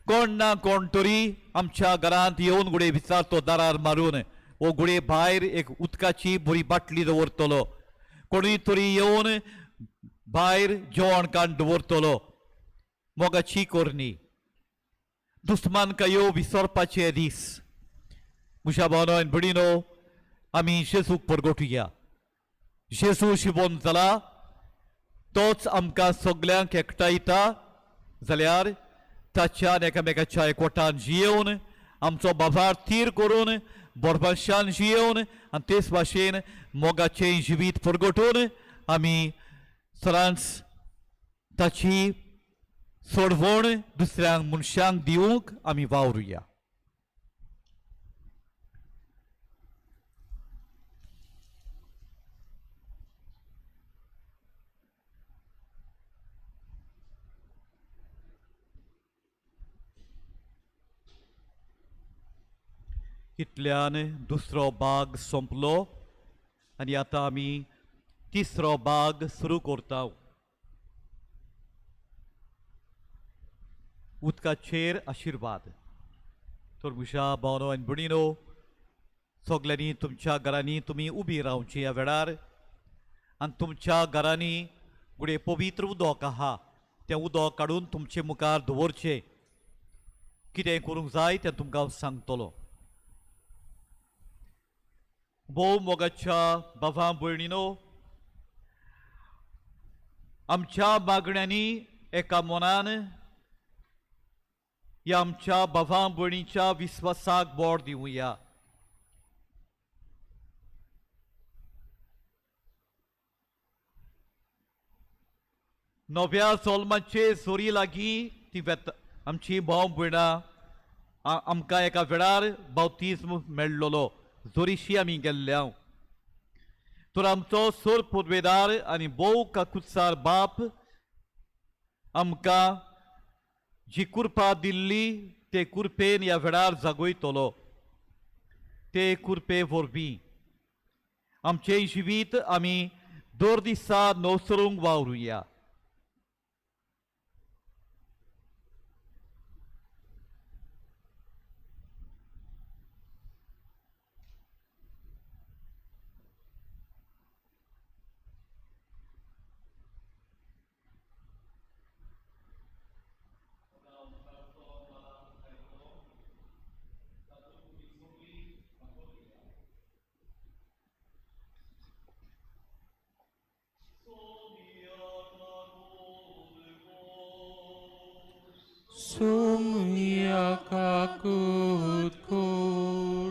कोण ना कोण तरी आमच्या घरांत येवन गुडे विचारतो दारार मारून वो गुडे भायर एक उदकाची बरी बाटली दवरतलो, कोणूय तरी येवन भायर जेवण काण दवरतलो. मोगाची करणी दुस्मानकायो विसरपाचे दीस. म्हज्या भावनो आनी भयणीनो आमी जेजूक परगटुया. जेजू शिवोन जाला तोच आमकां सगल्यांक एकठांयता जाल्यार ताच्यान एकामेकाच्या एकवटान जियेवन आमचो बाबार थीर करून बरपाशान जियेवन आनी तेच भाशेन मोगाचें जिवीत परगटून आमी सदांच ताची सोडवण दुसऱ्यांक मनशांक दिवंक आमी वावरुया. इतल्यान दुसरो भाग सोंपलो आनी आतां आमी तिसरो भाग सुरू करता. उदकाचेर आशिर्वाद. तर म्हज्या भावनो आनी भयणीनो सगल्यांनी तुमच्या घरांनी तुमी उबी रावची ह्या वेळार आनी तुमच्या घरांनी गुडे पवित्र उदक आहा तें उदक काडून तुमचे मुखार दवरचें. कितें करूंक जाय तें तुमकां हांव सांगतलो. भोव मोगाच्या बाबा भयणीनो आमच्या मागण्यांनी एका मनान ह्या आमच्या बाबा भयणीच्या विस्वासाक बोड दिवया. नव्या सोलमाचे सोरी लागीं ती वेता आमची भाव भयणां आमकां एका वेळार बावतीज्म मेळ्ळलो जोरीशी आमी गेल्ल्या. तर आमचो सोर पुर्वेदार आनी भोव काकुत्सार बाप आमकां जी कुरपा दिल्ली ते कुरपेन ह्या वेळार जागयतलो. ते कुरपे वरवीं आमचें जिवीत आमी दर दिसा नवसरूंक वावरुया. Sumia kakut kur.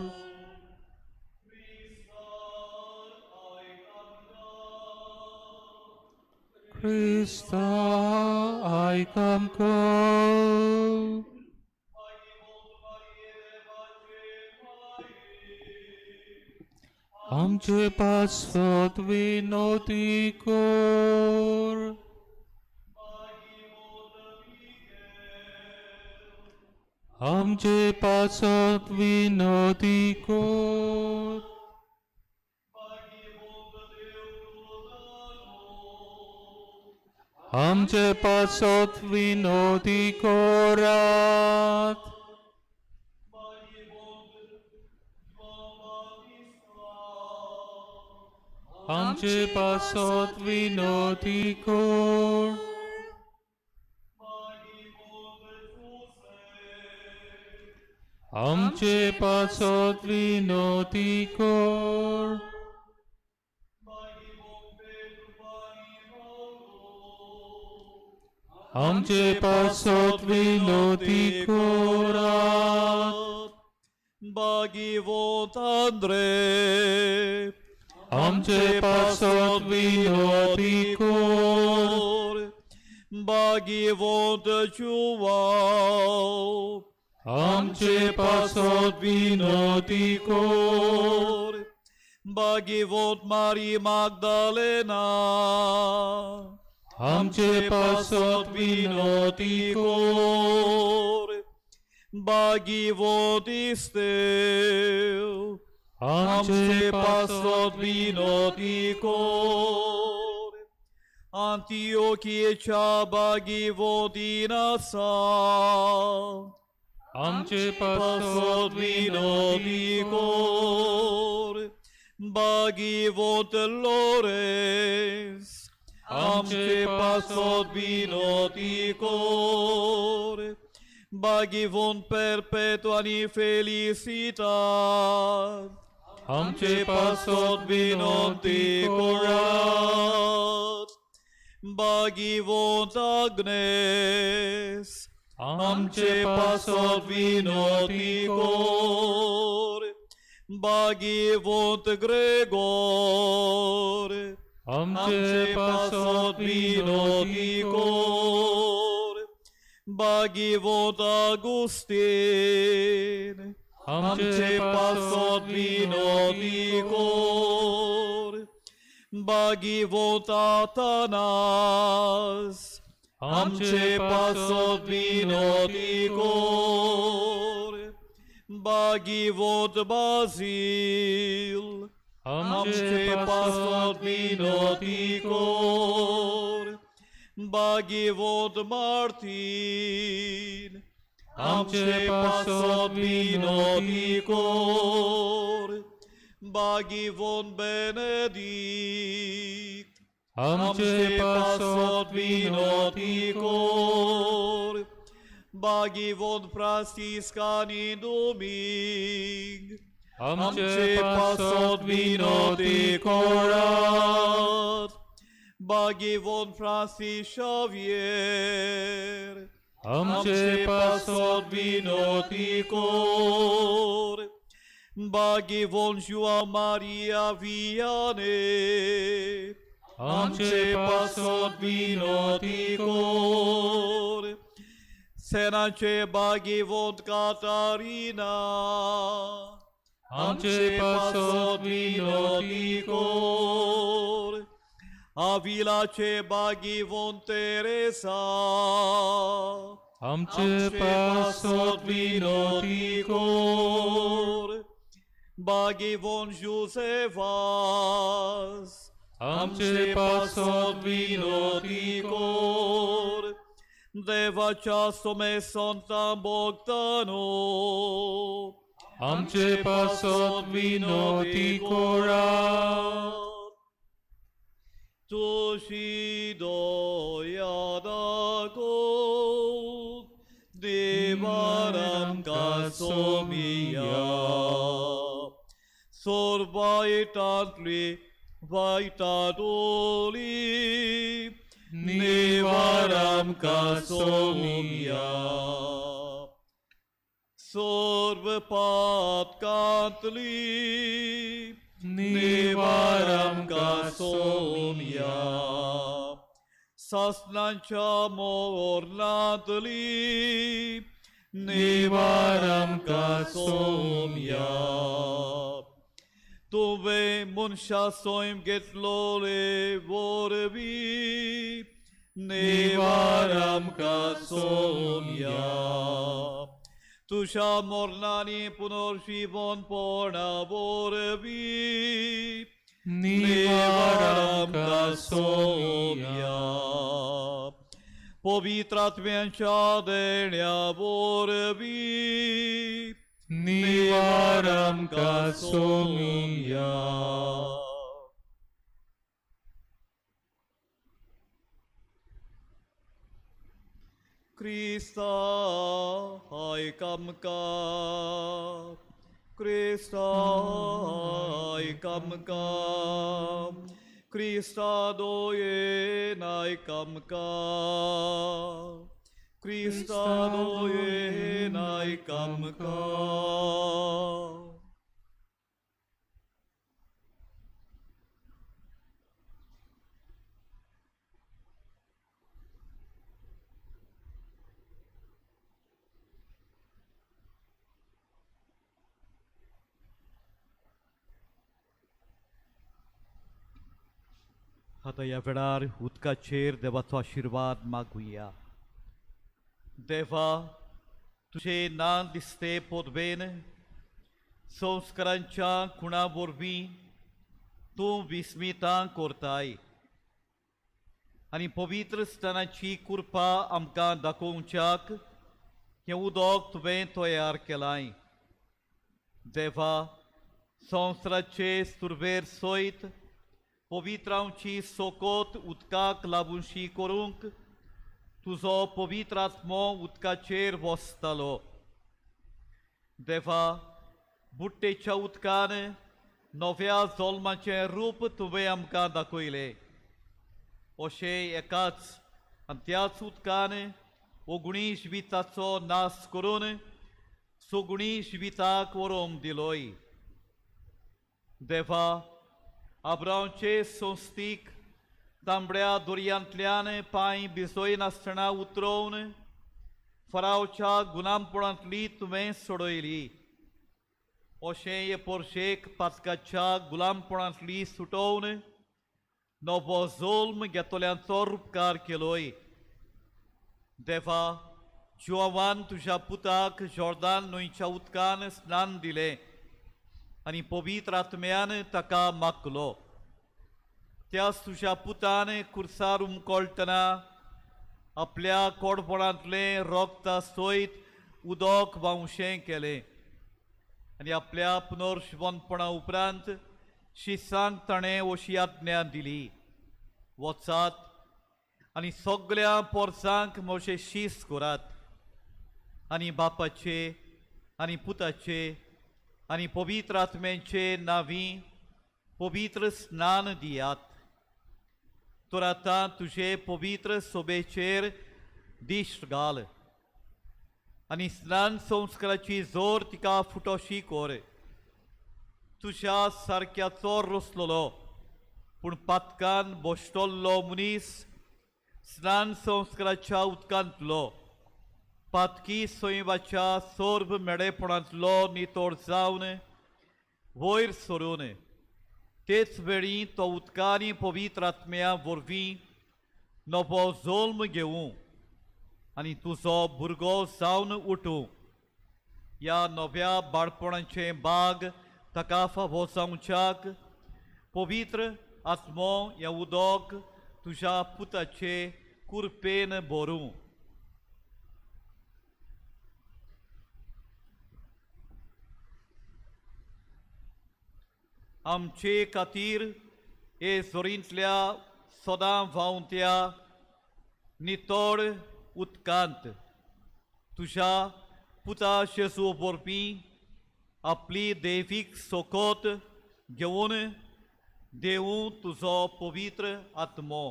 Krista I come call. आमचे पासत विनोदी कर. आमचे पासत विनोदी कर. आमचे पासत विनोदी करात. आमचे पासत विनोदी कर. आमचे पासत विनोती कोर. आमचे पासत विनोती कोरात. भागीवंत आंद्रे. आमचे पासत विनोती कोर. भागीवंत जुवाव. आमचे पासत विनोती कोर. भागीवंत मारी मागदालेना. आमचे पासत विनोती कोर. भागीवंत इस्तेव. आमचे आमचे पासत पासत विनोती कोर. अंतियोकियेच्या भागीवंत इनासा. आमचे पासत पासत विनोती विनोती कोर. कोर. भागीवंत लोरेन्स. आमचे आमचे पासत पासत विनोती कोर. भागीवंत परपेतु आनी फेलिसितात. आमचे पासत विनोती कोरात. भागीवंत आग्नेस. आमचे पासत विनोती कोर. कोर. भागीवंत ग्रेगोर. आमचे पासत विनोती कोर. कोर. भागीवंत आगुस्तीन. आमचे पासत विनोती कोर. कोर. भागीवंत आतानास. आमचे पासत विनोती कोर. कोर. भागीवंत बाजील. आमचे पासत विनोती कोर. कोर. भागीवंत मार्तीन. आमचे पासत विनोती कोर. भागीवंत बेनेदिक्त. आमचे पासत विनोती कोर. कोर. भागीवंत फ्रांसिस्कानी दोमिंग. आमचे पासत विनोती कोरात. भागीवंत फ्रांसीस शाव्येर. आमचे पासत विनोती कोर. भागीवंत जुआ मारिया वियाने. आमचे पासत विनोती कोर. कोर. सेनाचे भागीवंत कातारिना. आमचे पासत विनोती कोर. कोर. आविलाचे भागीवंत तेरेसा. आमचे पासत विनोती कोर. भागीवंत जुसेफास. आमचे पासत विनोती कोर. कोर. देवाच्या सोमेसंता भोगतानो. आमचे पासत विनोती कोरात. तुझी दया दाखव देवा आमकां सोमिया. सोर्वायटांतली वायटांतली निवार आमकां सोमिया. सर्व पातकांतली निवार आमकां सोमिया. सासनांच्या मोरनांतली निवार आमकां सोमिया. तुवें मनशा सैम घेतलोले वरवीं निवार आमकां सोमिया. तुज्या मोरनांनी पुनर्जिवनपणा वरवीं निवार आमकां सोमिया. पवित्र आत्म्यांच्या देण्या वरवीं निवार आमकां सोमिया. क्रिस्ता आयक आमकां, क्रिस्ता आयक आमकां, क्रिस्ता दयेन आयक आमकां, क्रिस्ता दयेन आयक आमकां. आतां ह्या वेळार उदकाचेर देवाचो आशिर्वाद मागुया. देवा, तुजें ना दिसते पोदबेन संस्कारांच्या खुणा वरवीं तूं विस्मितां करताय आनी पवित्र स्थानाची कृपा आमकां दाखोवच्याक हें उदक तुवें तयार केलाय. देवा, संवसाराचे सुरवेर सयत पवित्रांची सोकोत उदकाक लागूशी करूंक तुजो पवित्र आत्मो उदकाचेर वसतालो. देवा, बुट्टेच्या उदकान नव्या जल्माचें रूप तुवें आमकां दाखयलें. अशें एकाच आनी त्याच उदकान ओगुणी जिविताचो नाश करून सगुणी जिविताक वरोम दिलोय. देवा, आब्रांवचे संस्थीक तांबड्या दर्यांतल्यान पांय भिजयनासतना उतरोवन फरावच्या गुलामपणांतली तुवें सोडयली. अशें हे पोरशेक पातकाच्या गुलामपणांतली सुटोवन नवो जोल्म घेतल्यांचो उपकार केलोय. देवा, जुआवान तुज्या पुताक जॉर्दान न्हंयच्या उदकान स्नान दिलें आनी पवित्र आत्म्यान ताका मागलो. त्याच तुज्या पुतान कुर्सार उमकळटना आपल्या कोडपणांतलें रोगता सयत उदक वांवशें केलें आनी आपल्या पुनर्शिवनपणा उपरांत शिसांक ताणें अशी आज्ञा दिली, वचात आनी सगळ्या पोरसांक म्हजे शीस करात आनी बापाचे आनी पुताचे आनी पवित्र आत्म्यांचे नांवी पवित्र स्नान दियात. तर आतां तुजे पवित्र सोबेचेर दिश्ट घाल आनी स्नान संस्काराची जोर तिका फुटोशी कर. तुज्या सारक्याचो रसलोलो पूण पातकान बोश्टल्लो मनीस स्नान संस्काराच्या उदकांतलो पातकी सैमाच्या सोर्ब मेडेपणांतलो नितोड जावन वयर सरून तेच वेळी तो उदकांनी पवित्र आत्म्या वरवीं नवो जल्म घेवूं आनी तुजो भुरगो जावन उठूं. ह्या नव्या बाळपणाचें बाग ताका फावो जावच्याक पवित्र आत्मो हें उदक तुज्या पुताचे कुरपेन भरूं. आमचे खातीर हे जोरींतल्या सदां व्हांवत्या नितळ उदकांत तुज्या पुता जेजू वरवीं आपली दैवीक सोकोत घेवन देवूं तुजो पवित्र आत्मो.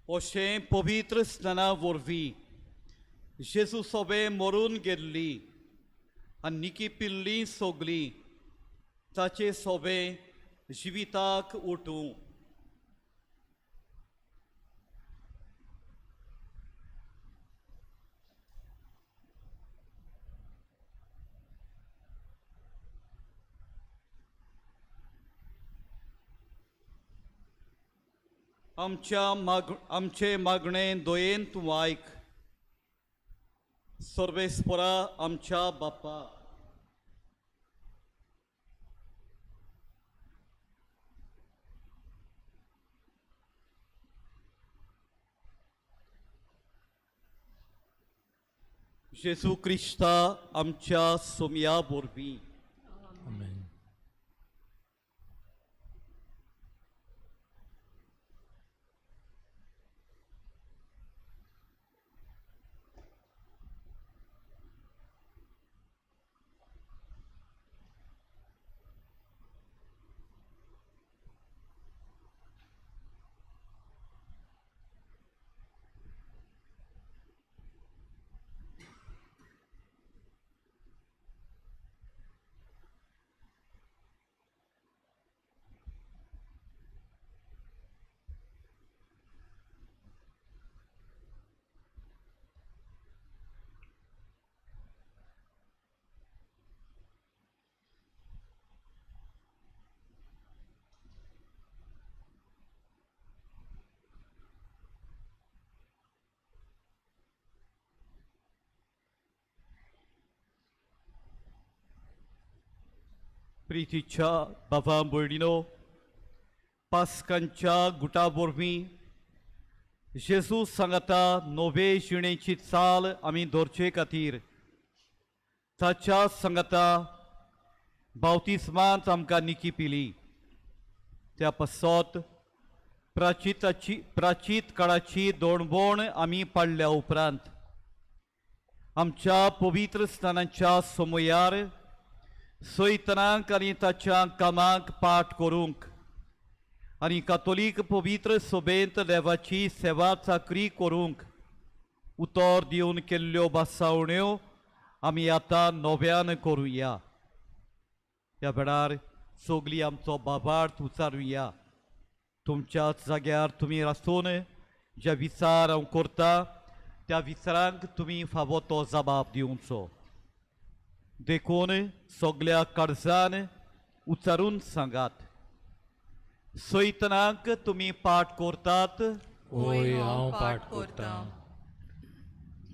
अशें पवित्र स्नाना वरवीं जेजू सोबे मरून गेल्ली आनी निकी पिल्ली सोगली ताचे सोबे जिविताक उठूं. आमचे मागणे दोयेन तूं आयक सर्वेस्परा आमच्या बापा. जेजू क्रिस्ता आमच्या सोमया वरवीं. आमेन. प्रितीच्या बाबा भयणीनो, पास्कांच्या गुटा वरवीं जेजू सांगाता नवे जिणेची चाल आमी दवरचे खातीर ताच्या सांगाता बावतिस्मांत आमकां निकी पिली. त्या पासत प्राचीत काळाची दोणबोण आमी पाडल्या उपरांत आमच्या पवित्र स्नानाच्या समयार सैतनाक आनी ताच्या कामाक पाठ करूंक आनी कातोलीक पवित्र सभेंत देवाची सेवा चाकरी करूंक उतर दिवन केल्ल्यो भासावण्यो आमी आतां नव्यान करुया. ह्या वेळार सगळीं आमचो बाबार्थ उचारुया. तुमच्याच जाग्यार तुमी आसून जे विचार हांव करता त्या विचारांक तुमी फावो तो जबाब दिवचो. देखून सगल्या काळजान उच्चारून सांगात, सैतनाक तुमी पाठ करतात होय हांव पाठ करतां.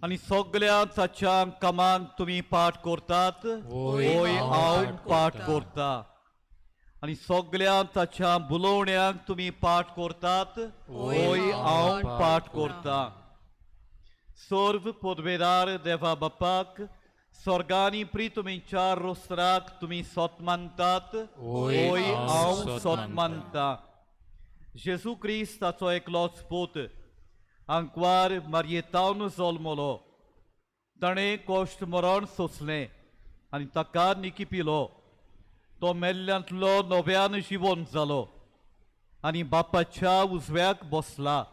आनी सगल्या ताच्या कामांक तुमी पाठ करतात. होय हांव पाठ करता. आनी सगल्या ताच्या बुलोवण्यांक तुमी पाठ करतात. होय हांव पाठ करता. सर्व पदवेदार देवा बापाक स्वर्गानी प्रितुमीच्या रोसराक तुमी सोत मानतात. होय हांव सोत मानता. जेजू क्रिस्त ताचो एकलोच पूत आंकवार मारयेतावन जल्मलो. ताणें कश्ट मरण सोंसलें आनी ताका निकी पिलो. तो मेल्ल्यांतलो नव्यान जिवन जालो आनी बापाच्या उजव्याक बसला.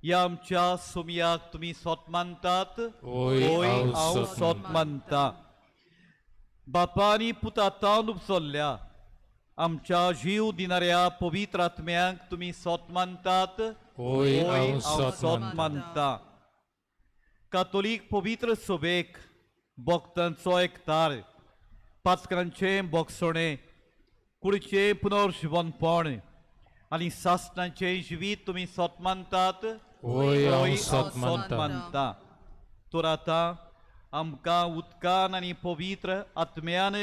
ह्या आमच्या सोमयाक तुमी सोत मानतात. होय हांव सोत मानता. बापा आनी पुता तावन उपसरल्या आमच्या जीव दिणाऱ्या पवित्र आत्म्यांक तुमी सोत मानतात. होय हांव सोत मानता. कातोलीक पवित्र सभेक भक्तांचो एकतार, पाचकांचें बोगसणें, कुडचें पुनर्जिवनपण आनी सासणाचें जिवीत तुमी सोत मानतात. होय हांव सोत मानता. तर आतां आमकां उदकान आनी पवित्र आत्म्यान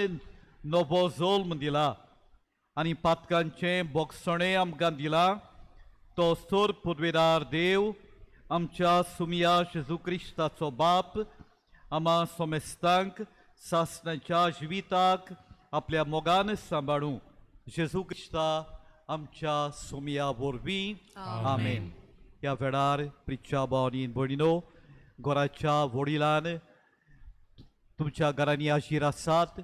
नवो जल्म दिला आनी पातकांचें बोगसणें आमकां दिलां. तो सोर पुर्वेदार देव आमच्या सुमया जेजू क्रिस्ताचो बाप आमा सोमेस्तांक सासणाच्या जिविताक आपल्या मोगान सांबाळूं. जेजू क्रिस्ता आमच्या सुमया वरवीं. आमेन. ह्या वेळार प्रिच्या भावनी भयणीनो, घराच्या वडिलान तुमच्या घरांनी आशीर आसात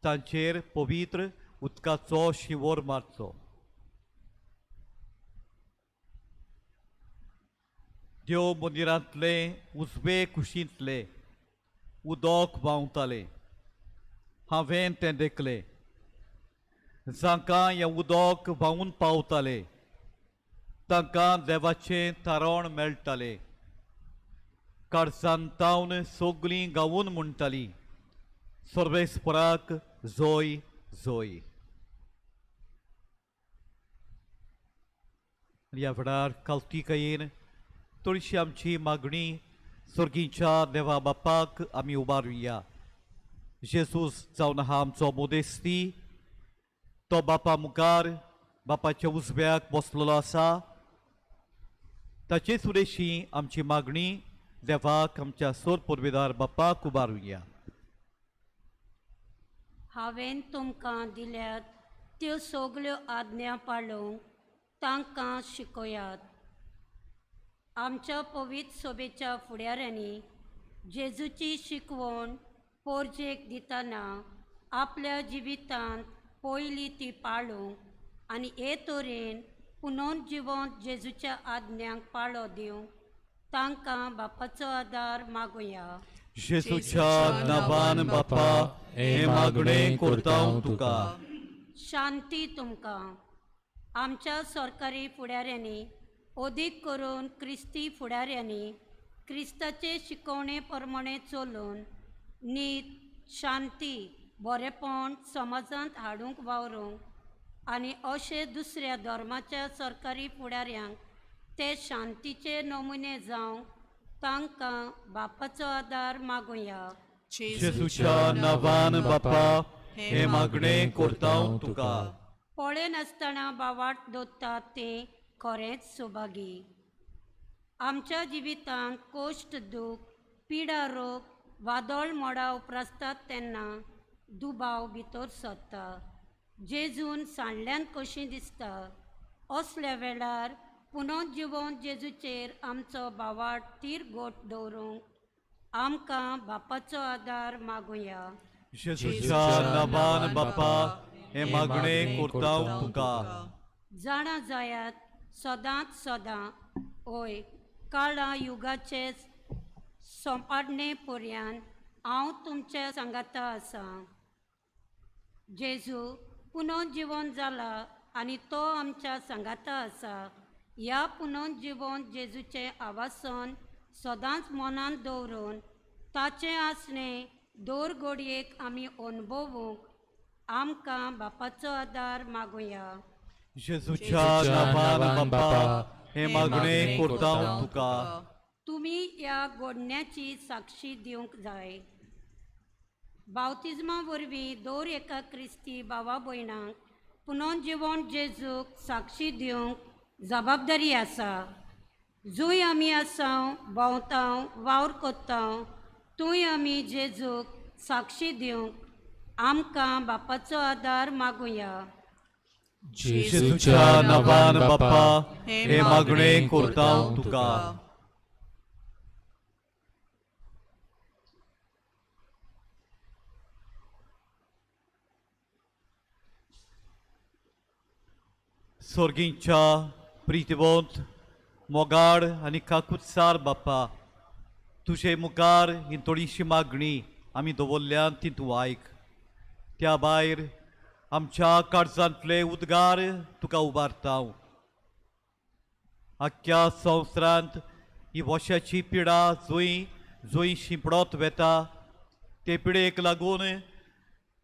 तांचेर पवित्र उदकाचो शिंवोर मारचो. देव मंदिरांतले उजवे कुशींतले उदक व्हांवतालें. हांवें तें देखलें. जांकां हें उदक व्हांवून पावतालें तांकां देवाचें तारण मेळटालें. काळजान तावन सगलीं गावून म्हणटालीं, सर्वेस्पराक जोय जोय. ह्या वेळार कावतिकायेन थोडीशी आमची मागणी सर्गीच्या देवा बापाक आमी उबारुया. जेजूस जावन आहा आमचो मोदेस्ती, तो बापा मुखार बापाच्या उजव्याक बसलेलो आसा. ताचे सुरेशी आमची मागणी देवाक आमच्या सोर पुर्वेदार बापाक उबारुया. हांवें तुमकां दिल्यात त्यो सगल्यो आज्ञा पाळूंक तांकां शिकयात. आमच्या पवित्र सोबेच्या फुडाऱ्यांनी जेजूची शिकवण पोरजेक दितना आपल्या जिवितांत पयली ती पाळूंक आनी हे तरेन पुनर्जिवंत जेजूच्या आज्ञांक पाळो दिवंक तांकां बापाचो आदार मागुया. जेजूच्या नांवान बापा हें मागणें करता तुका. शांती तुमकां. आमच्या सरकारी फुडाऱ्यांनी अदीक करून क्रिस्ती फुडाऱ्यांनी क्रिस्ताचे शिकवणे प्रमाणे चलून नीत, शांती, बरेपण समाजांत हाडूंक वावरूंक आनी अशें दुसऱ्या धर्माच्या सरकारी फुडाऱ्यांक ते शांतीचे नमुने जावंक तांकां बापाचो आदार मागुया. जेजूच्या नांवान बापा हें मागणें करता तुका. पळयनासतना बावाट दवरतात तें खरेंच सुभागी. आमच्या जिवितांत कोश्ट, दूख, पिडा, रोग, वादळ मोडा उप्रासतात तेन्ना दुबाव भितर सरता. जेजून सांडल्यान कशी दिसता. असल्या वेळार पुनर्जिवन जेजूचेर आमचो बावाट तीर गोट दवरूंक आमकां बापाचो आदार मागुया. जेजूच्या नांवान बापा हें मागणें करता तुका. जाणा जायात सदांच सदां ओय काळा युगाचे सोंपाडणे पर्यंत हांव तुमच्या सांगाता आसा. जेजू पुनर्जिवन जाला आनी तो आमच्या सांगाता आसा. ह्या पुनर्जिवन जेजूचें आवासन सदांच मनांत दवरून ताचें आसणें दर घडयेक आमी अणभवूंक आमकां बापाचो आदार मागुया. जेजूच्या नांवान बापा हें मागणें करता तुका. तुमी ह्या गोडण्याची साक्षी दिवंक जाय. बावतिज्मा वरवीं दर एका क्रिस्ती भावा भयणांक पुनर्जिवन जेजूक साक्षी दिवंक जबाबदारी आसा. जंय आमी आसाव, भोंवताव, वावर करताव, थंय आमी जेजूक साक्षी दिवंक आमकां बापाचो आदार मागुया. जेजूच्या नांवान बापा हें मागणें करता तुका. सर्गींच्या प्रितीवंत मोगाड आनी काकुत्सार बापा, तुजे मुखार ही थोडीशी मागणी आमी दवरल्यान ती तूं आयक. त्या भायर आमच्या काळजांतले उद्गार तुका उबारता. आख्ख्या संवसारांत ही वशाची पिडा जंय जंय शिंपडत वेता ते पिडेक लागून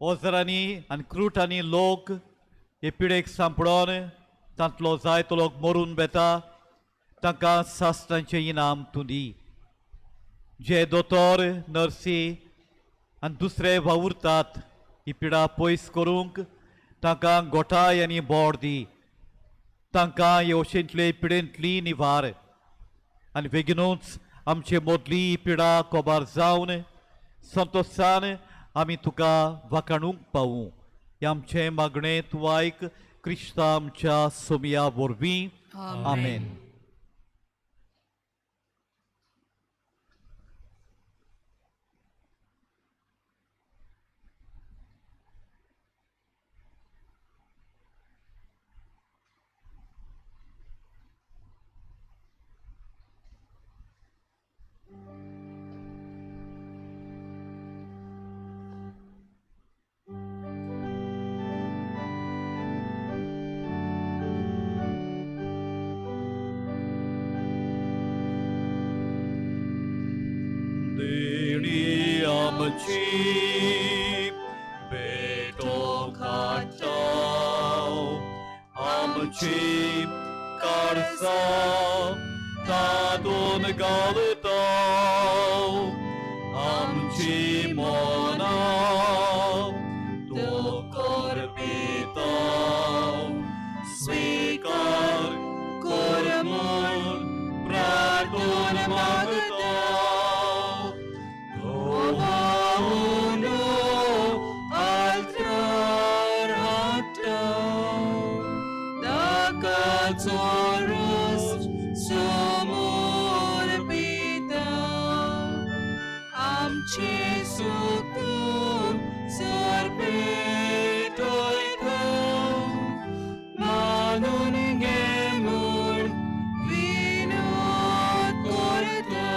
हजारांनी आनी क्रुटांनी लोक हे पिडेक सांपडोन तांतलो जायतो लोक मरून वेता. तांकां शास्त्रांचें इनाम तूं दी. जे दोतोर, नर्सी आनी दुसरे वावुरतात ही पिडा पयस करूंक तांकां गोठाय आनी बोड दी. तांकां हे वशेंतले पिडेंतली निवार आनी बेगिनूच आमचे मदली ही पिडा कोबार जावन संतोशान आमी तुका वाखाणूंक पावूं. हें आमचें मागणें तूं आयक क्रिस्ता आमच्या सोमया वरवीं. आमेन. आमची भेटो काडटा आमची काळजां तातून घालता आमची मनां तूं करपिता स्वीकार कर म्हूण प्रार्थना मागता गोवाउनो आल्तार हाडटा ताका रोस समर्पिता आमचे सुख सर पेटयता मानून घे म्हूण विनोद करता.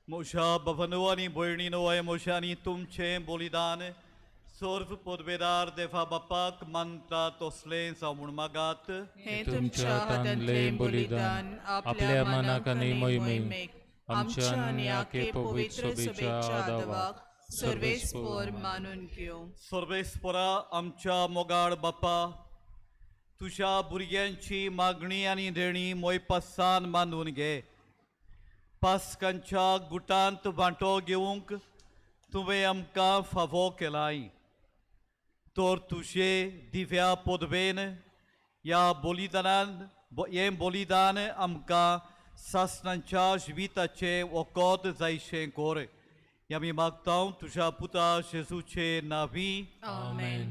म्हज्या बाबांनो आनी भयणीनो हें म्हजें आनी तुमचें बलिदान सर्व पदवेदार देवा बापाक मानता तसलें जावं म्हूण मागात. हें तुमच्या हातांतलें बलिदान आपल्या मनाक आनी मोहिमेक आमच्या आनी आखे पवित्र सभेच्या आदावाक सर्वेस्पर मानून घेवं. सर्वेस्परा आमच्या मोगाळ बापा, तुज्या भुरग्यांची मागणी आनी देणी मोयपासान मानून घे. पास्कांच्या गुटांत वांटो घेवंक तुवें आमकां फावो केलाय, तर तुजे दिव्या पदवेन ह्या बलिदानान हें बलिदान आमकां सासणांच्या जिविताचें वखद जायशें कर. हें आमी मागता तुज्या पुता जेजूचे नांवी. आमेन.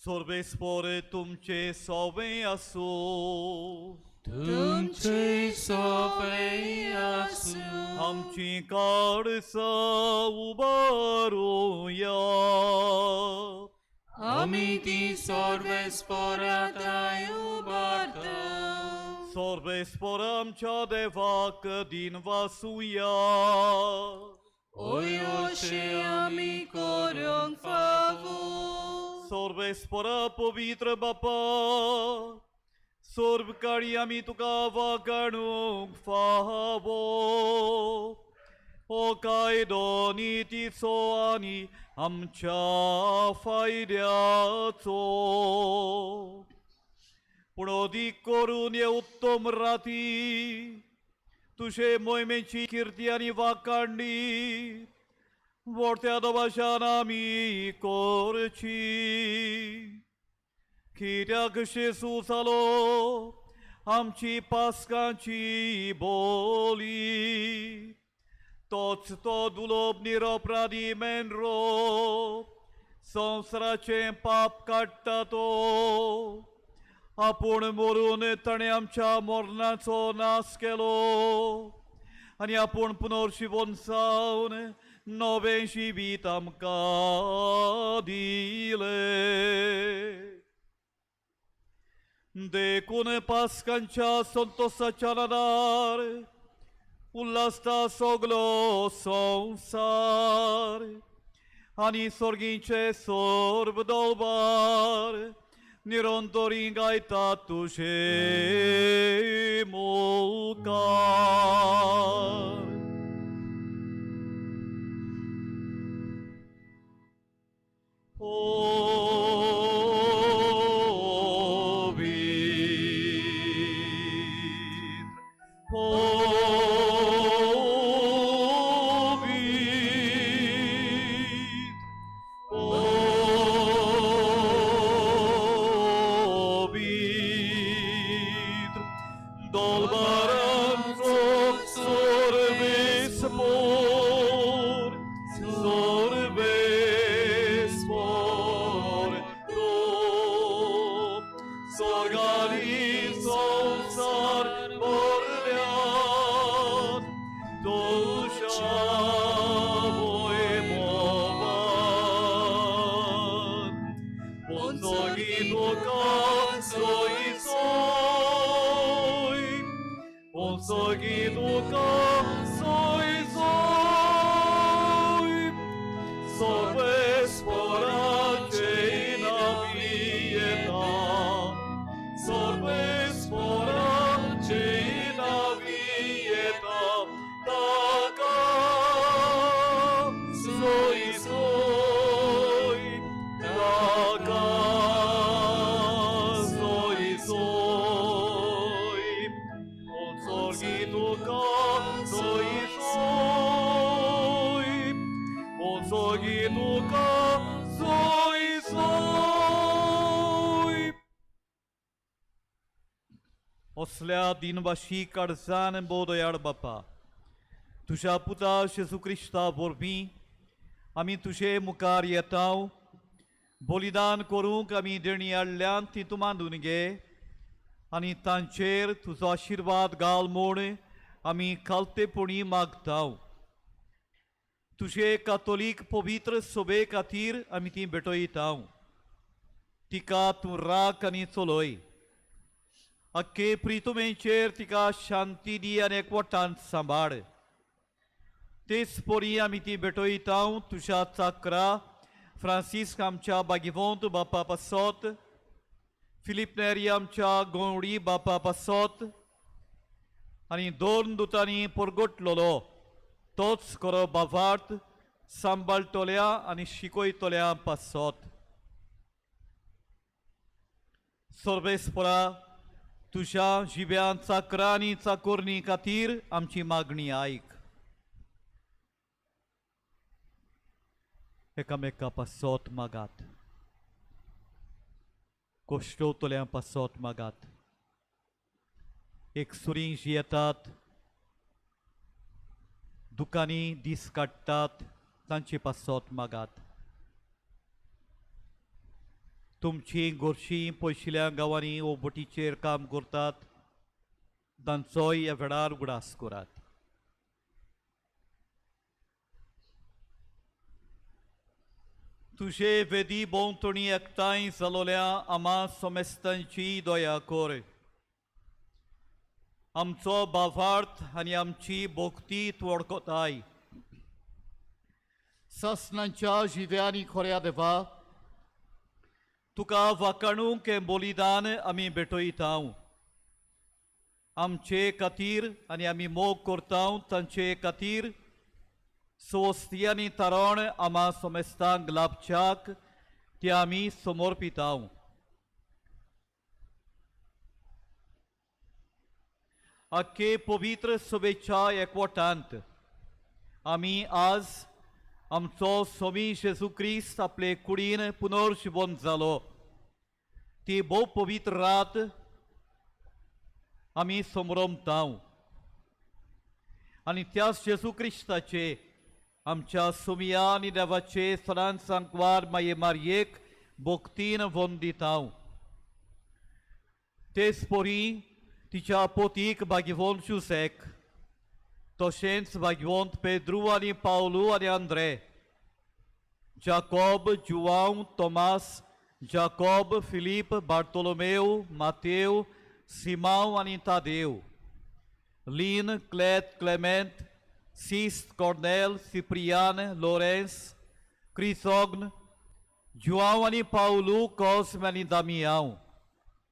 सर्वेस्पर तुमचे सोवे आसूं. तुमचे सोवे आसूं. आमची काळसां उबारुया. आमी ती सर्वेस्पराताय उबारता. सर्वेस्पर आमच्या देवाक दिन वासुया. ओयोशे आमी करूंक फावो. सर्वेस्परा पवित्र बापा, सर्व काळी आमी तुका वागणूक फावो. हो कायदो नितीचो आनी आमच्या फायद्याचो, पूण अदीक करून हे उत्तम राती तुजे मोहिमेची किर्ती आनी वाकांडी व्हडत्या दबाशान आमी करची. कित्याक जेजू जालो आमची पास्कांची बोली, तोच तो दुलोब निरपराधी मेनरो संवसाराचें पाप काडटा तो. आपूण मरून ताणें आमच्या मरणाचो नाश केलो आनी आपूण पुनर्शिवोन जावन नवें जिवीत आमकां दिलें. देखून पास्कांच्या संतोसाच्या नादार उल्हासता सगलो संवसार आनी सर्गीचे सर्व दरबार निरंतरी गायता तुजे मुखार. पवित्र, पवित्र, दलबारांचो सर्वेस्पर, सर्वेस्पर. सर्वेस्पराचे नांवी येता, सर्वेस्पराचे नांवी येता, ताका सोय सोय, ताका सोय सोय, ओ तुका सोय सोय, ओ तुका सोय सोय. असल्या दिनवाशी काळजान बोदयाळ बापा, तुज्या पुता जेजू क्रिस्ता वरवीं आमी तुजे मुखार येता. बलिदान करूंक आमी देणी हाडल्यान ती तूं मानून घे आनी तांचेर तुजो आशिर्वाद घाल म्हूण आमी खालतेपणी मागता. तुजे कातोलीक पवित्र सोबे खातीर आमी ती भेटयता. तिका तूं राख आनी चलय. अख्खे प्रितुमेचेर तिका शांती दी आनी एकवटान सांबाळ. तेच परी आमी ती भेटयता तुज्या चाकरा फ्रांसीस्क आमच्या बागिवंत बापा पासत, फिलीप नेरी आमच्या गोवडी बापा पासत आनी दोन दुतांनी परगटलोलो तोच खरो बावार्थ सांबाळटल्या आनी शिकयतल्या पासत. सर्वेस्परा, तुज्या जिव्यान चाकरा आनी चाकोरणी खातीर आमची मागणी आयक. एकामेका पासत मागात, कोश्टवतल्या पासत मागात. एक सुरी जियेतात, दुकांनी दीस काडटात, तांचे पासत मागात. तुमची गोरशी पयशिल्या गांवांनी वो बोटीचेर काम करतात तांचोय ह्या वेळार उगडास करात. तुजे वेदी भोंवतणी एकठांय जालोल्या आमा समेस्तांची दया कर. आमचो भावार्थ आनी आमची भक्ती तूं वळखताय. सासणांच्या जिव्या आनी खऱ्या देवा, तुका वाकाणूंक हें बलिदान आमी भेटयता. आमचे खातीर आनी आमी मोग करता तांचे खातीर स्वस्ती आनी तारण आमा समेस्तांक लाभच्याक ती आमी समर्पिता. आख्खे पवित्र शुभेच्छा एकवटांत आमी आज आमचो स्वामी जेजू क्रिस्त आपले कुडीन पुनर्जिवन जालो ती भोव पवित्र रात आमी समरमता आनी त्याच जेजू क्रिस्ताचे आमच्या सुमिया आनी देवाचे सदांच सांकवार माये मारयेक भक्तीन वंदिता. तेच परी तिच्या पोतीक भाग्यवंत जुसेक, तशेंच भाग्यवंत पेद्रू आनी पावलू आनी आंद्रे, जाकोब, जुवांव, तोमास, जाकोब, फिलीप, बार्तोलोमेव, मातेव, सिमाव आनी तादेव, लीन, क्लेत, क्लेमेंत, सिस्त, कॉर्नेल, सिप्रियान, लोरेन्स, क्रिसोग्न, जुवांव आनी पावलू, कॉस्म आनी दामियांव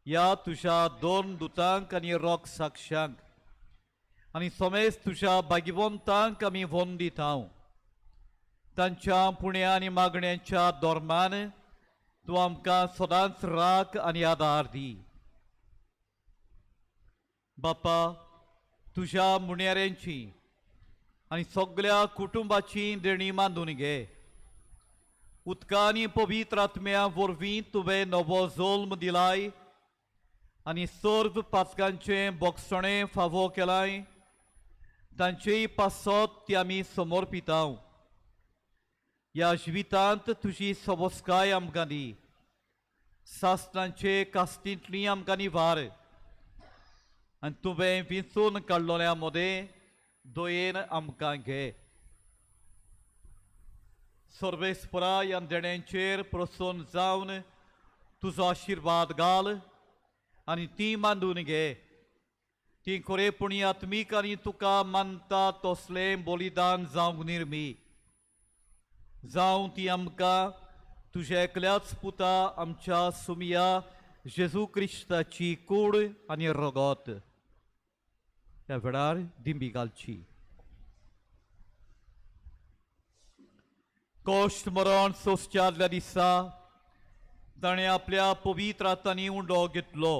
ह्या तुज्या दोन दुतांक आनी रोख साक्षांक आनी समेज तुज्या भाग्यवंतांक आमी वंदिता. तांच्या पुण्या आनी मागण्यांच्या धर्मान तूं आमकां सदांच राख आनी आदार दी. बापा, तुज्या मुण्याऱ्यांची आनी सगल्या कुटुंबाची देणी मानून घे. उदका आनी पवित्र आत्म्या वरवीं तुवें नवो जल्म दिलाय आनी सर्व पातकांचें बोगसणें फावो केलाय, तांचेय पासत ती आमी समर्पिता. ह्या जिवितांत तुजी सवस्काय आमकां दी. सासणांचे कास्तींतली आमकां निवार आनी तुवें विंचून काडलोल्या मदें दयेन आमकां घे. सर्वेस्परा, ह्या देण्यांचेर प्रसन्न जावन तुजो आशिर्वाद घाल आनी ती मांडून घे. ती खरेपणी आत्मीक आनी तुका मानता तसलें बलिदान जावंक निर्मी. जावं ती आमकां तुज्या एकल्याच पुता आमच्या सुमया जेजू क्रिस्ताची कूड आनी रगत त्या वेळार दिंबी घालची. कश्ट मरण सोंसच्या आदल्या दिसा ताणें आपल्या पवित्र हातांनी उंडो घेतलो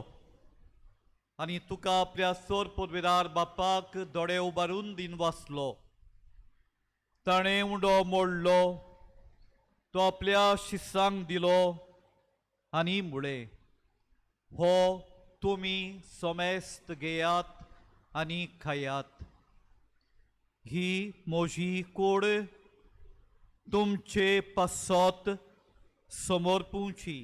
आनी तुका आपल्या सोर पदवेदार बापाक दोळे उबारून दिन वाचलो. ताणें उंडो मोडलो, तो आपल्या शिसांक दिलो आनी म्हळें, हो तुमी समेस्त घेयात आनी खायात, ही म्हजी कूड तुमचे पासत समर्पुची.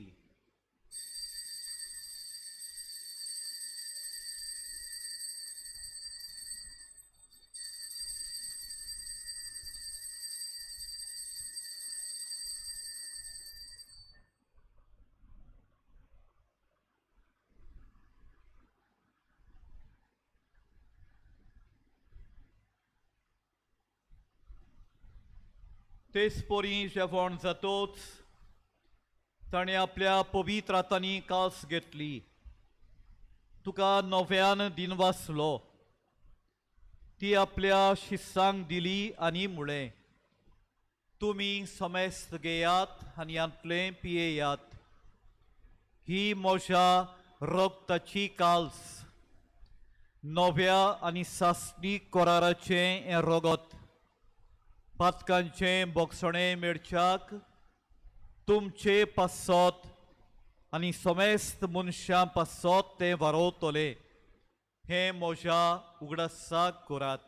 तेच परी जेवण जातोच ताणें आपल्या पवित्र हातांनी कास घेतली, तुका नव्यान दिनवासलो, ती आपल्या शिस्सांक दिली आनी म्हळें, तुमी समेस्त घेयात आनी हांतलें पियेयात, ही म्हज्या रक्ताची काल्स, नव्या आनी सासणी कराराचें हें रगत, पातकांचें बोगसणें मेळच्याक तुमचे पासत आनी समेस्त मनशां पासत तें वारोवतले, हें म्हज्या उगडासाक करात.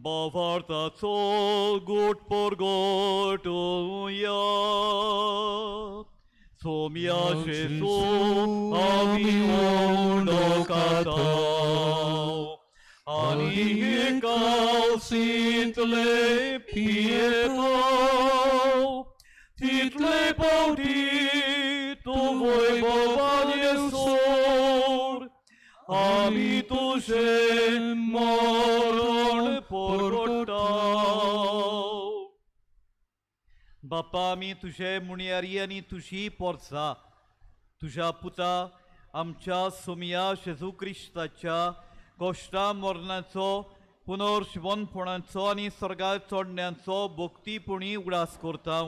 बावार्थाचो गोट परगटुया, सोम्या जेजू आमी उंडो खाताव आनी कावसींतले पियेताव, तितले पावटी तूं वैभवाने सोड, आमी तुजें मरण परगटाव. बापा, आमी तुजे मुणयारी आनी तुजी पोरसा तुज्या पुता आमच्या सोमया जेजू क्रिस्ताच्या कश्टा मरणाचो पुनर्जिवनपणाचो आनी स्वर्गार चडण्याचो भक्तीपुणी उगडास करता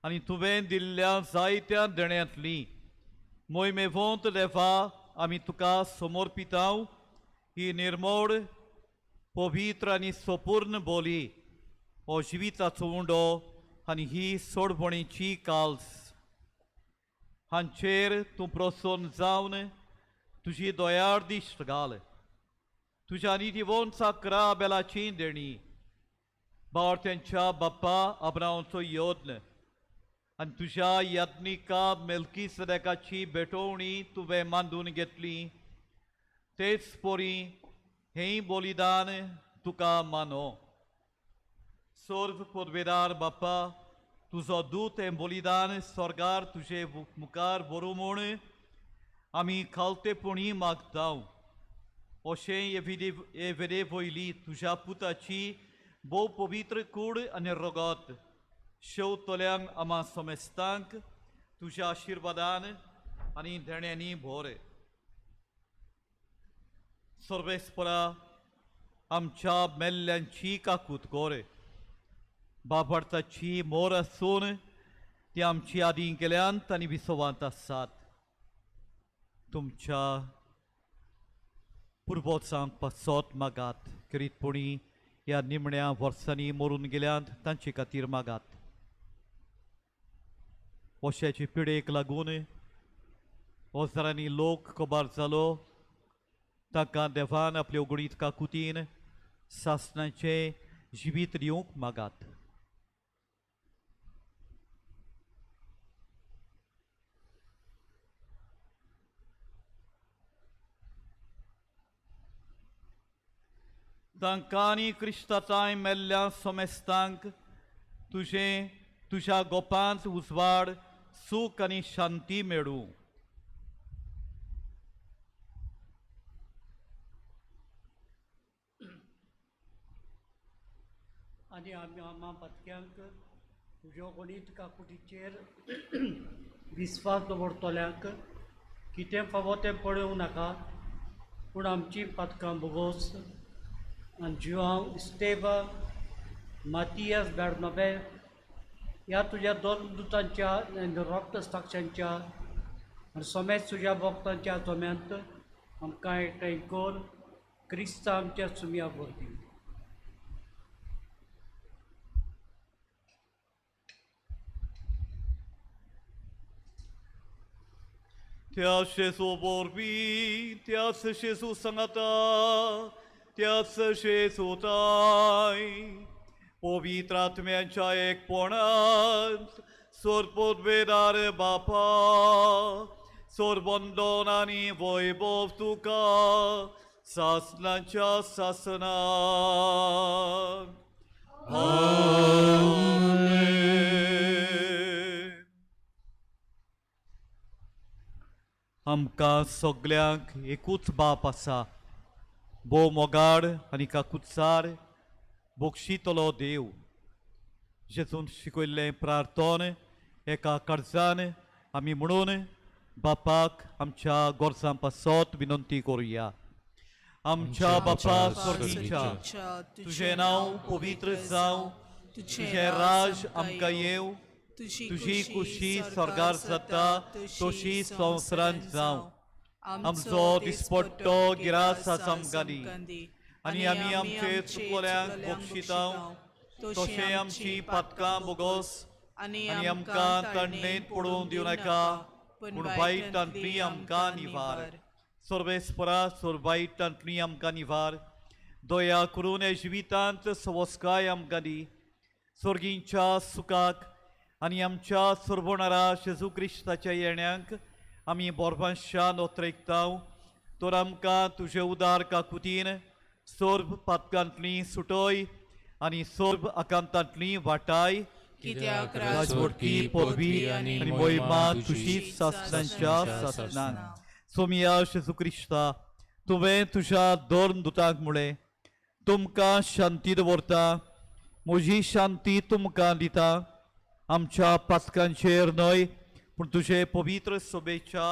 आनी तुवें दिल्ल्या जायत्या देण्यांतली मोहिमेवंत देवा आमी तुका समर्पिताव ही निर्मोड पवित्र आनी सपूर्ण बोली, हो जिविताचो उंडो आनी ही सोडवणीची काल्स, हांचेर तूं प्रसन्न जावन तुजी दयाळ दिश्ट घाल. तुज्या नितीवंत साकरा बेलाची देणी, बावळत्यांच्या बाप्पा अब्रांवचो यत्न आनी तुज्या याज्ञिका मेल्की सदेकाची भेटवणी तुवें मांदून घेतली, तेच परी हेंय बलिदान तुका मानो. सर्व पदवेदार बाप्पा, तुजो दूत हें बलिदान स्वर्गार तुजे मुखार व्हरूं म्हूण आमी खालतेपणी मागताव. अशें हे वेदे वयली तुज्या पुताची भोव पवित्र कूड आनी रगत शेवतल्यांक आमा समेस्तांक तुज्या आशिर्वादान आनी देण्यांनी भोर. सर्वेस्परा आमच्या मेल्ल्यांची काकूत कर, बाबार्थाची मोर आसून ती आमची आदीं गेल्यांत आनी विसवांत आसात. तुमच्या पुर्वजांक पासत मागात, करीतपणी ह्या निमण्या वर्सांनी मरून गेल्यांत तांचे खातीर मागात. वशाचे पिडेक लागून हजारांनी लोक कबार जालो, तांकां देवान आपल्या उगडीत काकुतीन सासणाचें जिवीत दिवंक मागात. तांकां क्रिस्ताताय मेल्ल्या सोमेस्तांक तुजें तुज्या गोपांत उजवाड सूख आनी शांती मेळूं. आनी आमी आमा पातक्यांक तुज्यो गणीत काकुटीचेर विस्वास दवरतल्यांक कितें फावो तें पळोवं नाका, पूण आमची पातकां भोगोस. आनी जुआंव इस्तेबा मातियास बेर्नाबे ह्या तुज्या दोन दुतांच्या आनी रक्त साक्षांच्या आनी समेत तुज्या भक्तांच्या जम्यांत आमकां एकठांय कर क्रिस्ता आमच्या सुमया वरवीं. त्याच जेजू वरवीं, त्याच जेजू सांगाता, त्याच जेजूताय पवित्र आत्म्यांच्या एकपणांत सोरपोतवेदार बापा सोरबंदन आनी वैभव तुका सासनाच्या सासनान. आमेन. आमकां सगल्यांक एकूच बाप आसा, भोव मोगाड आनी काकुत्सार बोक्षितलो देव. जेजून शिकयल्लें प्रार्थन एका काळजान आमी म्हणून बापाक आमच्या गरजां पासत विनंती करुया. आमच्या बापा स्वर्गीच्या, तुजें नांव पवित्र जावं, तुजें राज आमकां येवं, तुजी कुशी स्वर्गार जाता तशी संवसारांत जावं. आमचो दिसपट्टो गिरास आमकां दी आनी आमी आमचे चुकल्यांक बक्षितांव तशें आमची पातकां बोगोस आनी आमकां तणणेंत पडोवन दिवं नाका, पूण वायटांतली आमकां निवार. सर्वेस्परा सोर वायटांतली आमकां निवार. दया करून ह्या जिवितांत सवस्काय आमकां दी, स्वर्गींच्या सुखाक आनी आमच्या सोरबणारा जेजू क्रिस्ताच्या येण्यांक आमी बोरपांशान ओतरेकताव. तर आमकां तुजे उदार काकुतीन सोर्ब पातकांतली सुटय आनी सोर्ब आकांतांतली वाटाय. कित्याक राजवटकी पदवी आनी मोहिमा तुजीच सासनांच्या सासनांक. सोमिया जेजू क्रिस्ता, तुवें तुज्या दोन दुतांक म्हळें, तुमकां शांती दवरता, म्हजी शांती तुमकां दिता. आमच्या पातकांचेर न्हय पूण तुजे पवित्र सभेच्या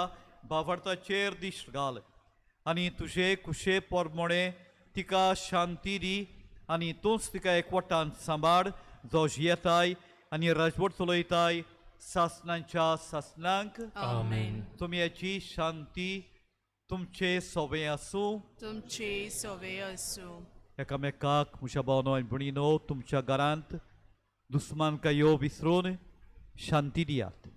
बावडताचेर दिश्ट घाल आनी तुजे कुशे परमोणे तिका शांती दी आनी तूंच तिका एकवटान सांबाळ, जो जियेताय आनी राजवट चलयताय सासनांच्या सासनांक. आमेन. तुमची शांती तुमचे सोबे आसूं, तुमचे सोवे आसूं. एकामेकाक म्हज्या भावनो आनी भयणीनो तुमच्या घरांत दुस्मानकायो विसरून शांती दियात.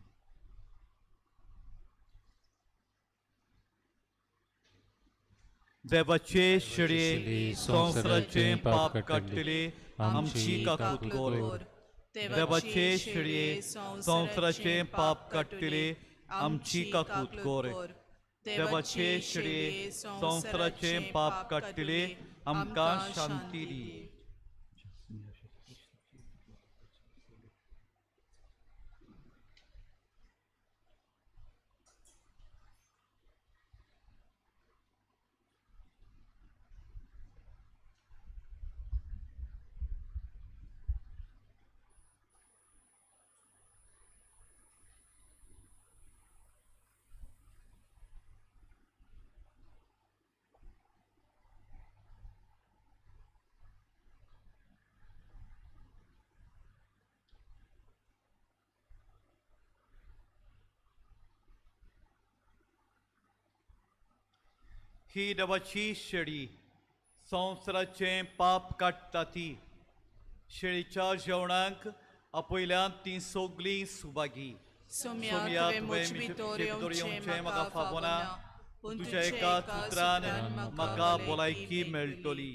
देवाचे शेळये संवसाराचें पाप काडटले आमची काकूत कर. देवाचे शेळये संवसाराचें पाप काडटले आमची काकूत कर. देवाचे शेळये संवसाराचें पाप काडटले आमकां शांती दी. ही देवाची शेळी संवसाराचें पाप काडटा ती. शेळीच्या जेवणाक आपयल्यान तीं सगलीं सुभागी. सोम्या तुवें म्हजे भितर येवचें म्हाका फावना, पूण तुज्या एका उतरान म्हाका भलायकी मेळटली.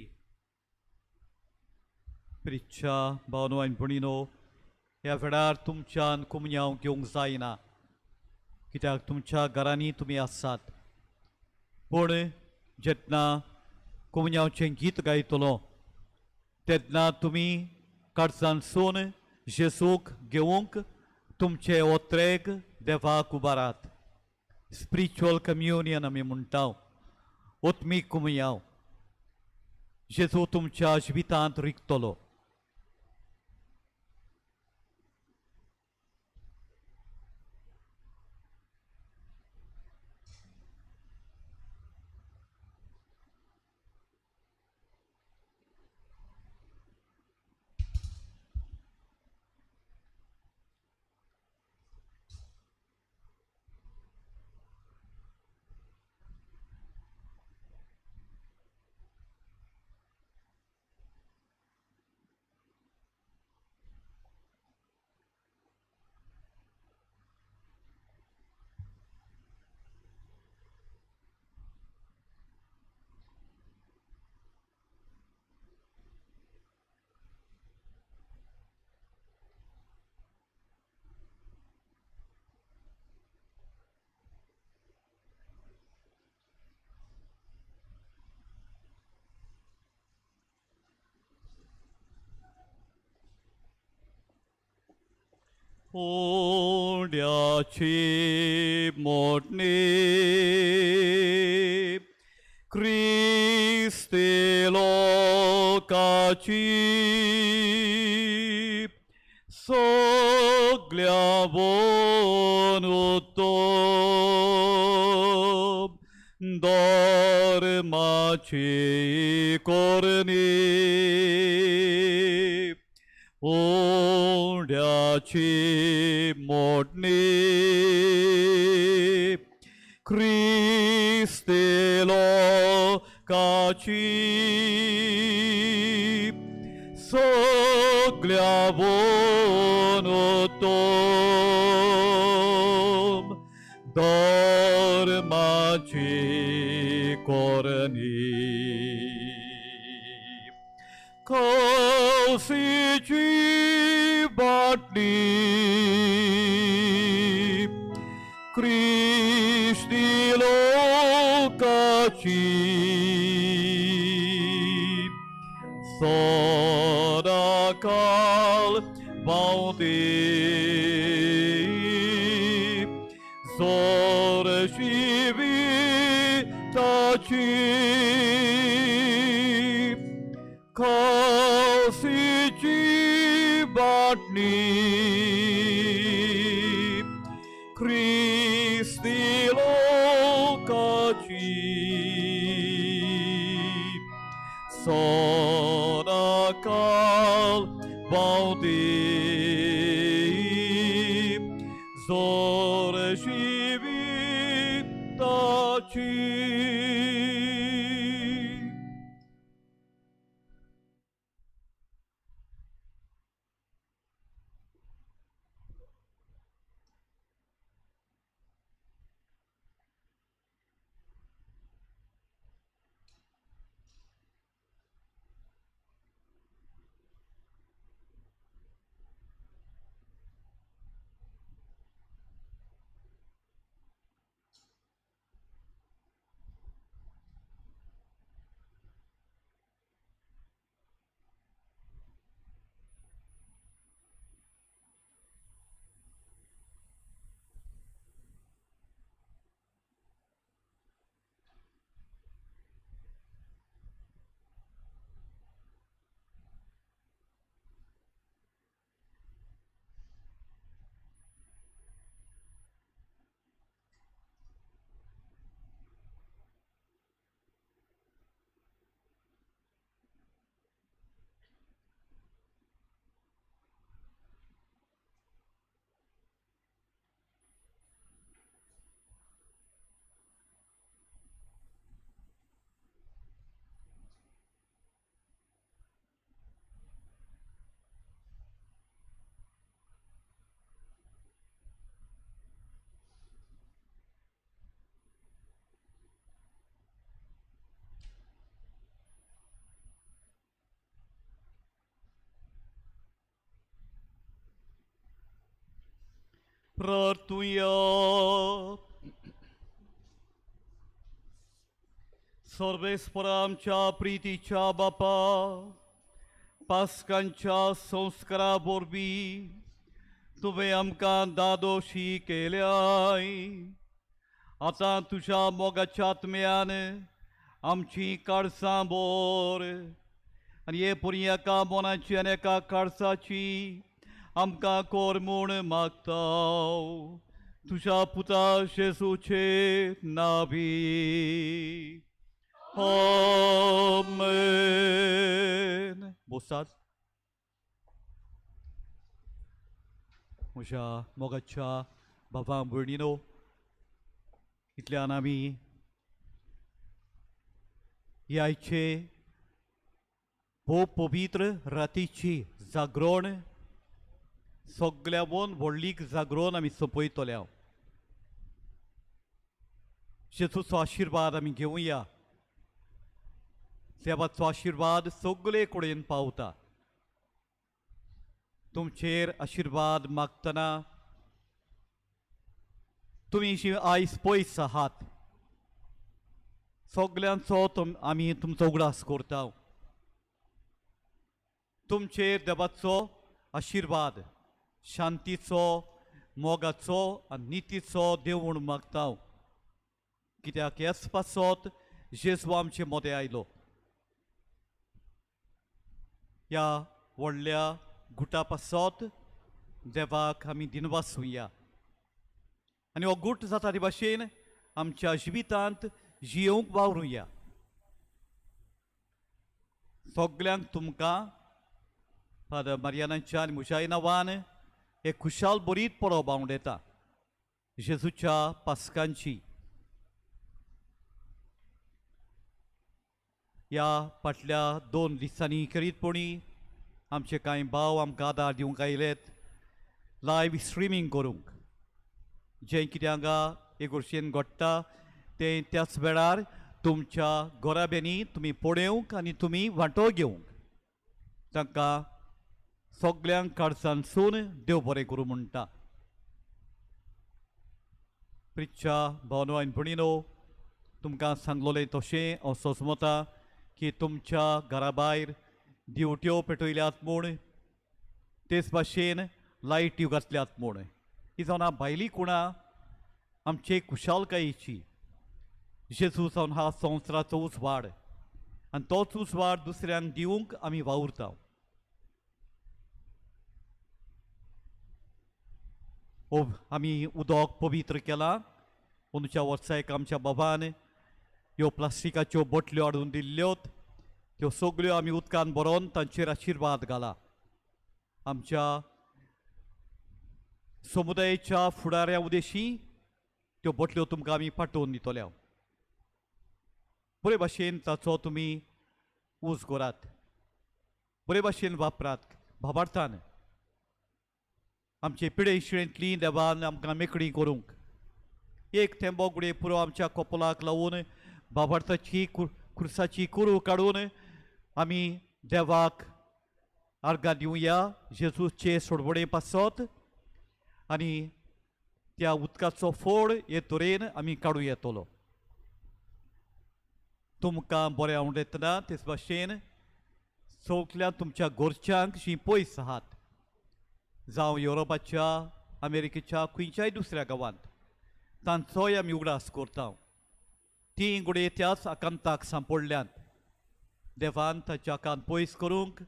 प्रिच्छा भावनो आनी भयणीनो, ह्या वेळार तुमच्यान कुमयांव घेवंक जायना, कित्याक तुमच्या घरांनी तुमी आसात. पूण जेन्ना कुमयांवचें गीत गायतलो तेन्ना तुमी काळजांतसून जेजूक घेवंक तुमचे ओत्रेक देवाक उबारात. स्पिरिच्युअल कम्युनियन आमी म्हणटा, ओत्मीक कुमयाव. जेजू तुमच्या जिवितांत रिगतलो. उड्याची मोडणी क्रिस्ती लोकाची सगल्या वनुतो धर्माची करणी उड्याची मोडणी क्रिस्ती लोकाची सगल्या वनुतो धर्माची करणी कौशीची बाटली क्रिस्ती लोकाची सदाकाल भोंवती जोर जिविताची कौशीची बाटली क्रिस्ती लोकाची सदाकाल भोंवती जोर जिविताची. प्रार्थुया. सर्वेस्परा आमच्या प्रितीच्या बापा, पास्कांच्या संस्कारा वरवीं तुवें आमकां दादोशी केल्याय. आतां तुज्या मोगाच्या आत्म्यान आमची काळसां बोर आनी हे पुरी एका मोनाची आनी एका काळसाची आमकां कोर म्हूण मागता तुज्या पुता जेजूचे नावी. आमेन. बोसात. म्हज्या मोगाच्या बाबा भयणीनो, इतल्यान आमी ह्या आयचे भोव पवित्र रातीची जागरण सगळ्यावन व्हडलीक जागरण आमी सोंपयतल्या. जेजूचो आशिर्वाद आमी घेवया. देवाचो आशिर्वाद सगळे कडेन पावता. तुमचेर आशिर्वाद मागतना तुमी जी आयज पयस आहात सगल्यांचो आमी तुमचो उगडास करता. तुमचेर देवाचो आशिर्वाद शांतीचो मोगाचो आनी नितीचो देव म्हूण मागता. कित्याक हेच पासत जेजू आमचे मदें आयलो. ह्या व्हडल्या गुटा पासत देवाक आमी दिनवासुया आनी हो गूट जाता ते भाशेन आमच्या जिवितांत जियोवंक वावरुया. सगल्यांक तुमकां फादर मारियानाच्या आनी म्हज्याय नांवान एक खुशाल बरीत परब हांव येता जेजूच्या पास्कांची. ह्या फाटल्या 2 दिसांनी खेरीतपणी आमचे कांय भाव आमकां आदार दिवंक आयलेत लायव्ह स्ट्रिमींग करूंक. जें कितें हांगा एगोर्शेन घडटा तें त्याच वेळार तुमच्या घराब्यांनी तुमी पळोवंक आनी तुमी वांटो घेवंक. तांकां सगल्यांक काळजांतसून देव बरें करूं म्हणटा. प्रिच्या भावनो आनी भयणीनो, तुमकां सांगलोलें तशें हांव सोजमता की तुमच्या घरा भायर दिवट्यो पेटयल्यात म्हूण, तेच भाशेन लायट्यो घातल्यात म्हूण. ही जावन भायली कुणां आमचे खुशालकायेची. जेजू जावन हा संवसाराचो उजवाड आनी तोच उजवाड दुसऱ्यांक दिवंक आमी वावुरता. आमी उदक पवित्र केलां. अंदूच्या वर्सा एक आमच्या बाबान ह्यो प्लास्टिकाच्यो बोटल्यो हाडून दिल्ल्योत, त्यो सगल्यो आमी उदकान भरोन तांचेर आशिर्वाद घाला. आमच्या समुदायेच्या फुडाऱ्या उदेशी त्यो बोटल्यो तुमकां आमी पाठोवन दितल्या. बरे भाशेन ताचो तुमी ऊस करात, बरे भाशेन वापरात. भावार्थान आमचे पिडे शिळेंतली देवान आमकां मेकळी करूंक एक थेंबो गुडे पुरो आमच्या कपलाक लावन बाबार्थाची खुर्साची कुरू काडून आमी देवाक आर्गां दिवया जेजूचे सोडवणे पासत आनी त्या उदकाचो फोड हे तरेन आमी काडूं येतलो. तुमकां बरें आवडटना तेच भाशेन सगल्या तुमच्या घरच्यांक जीं पयस आहात जावं युरोपाच्या अमेरिकेच्या खंयच्याय दुसऱ्या गांवांत तांचोय आमी उगडास करता. तीं घडये त्याच आकांताक सांपडल्यांत. देवान ताच्या आकांत पयस करूंक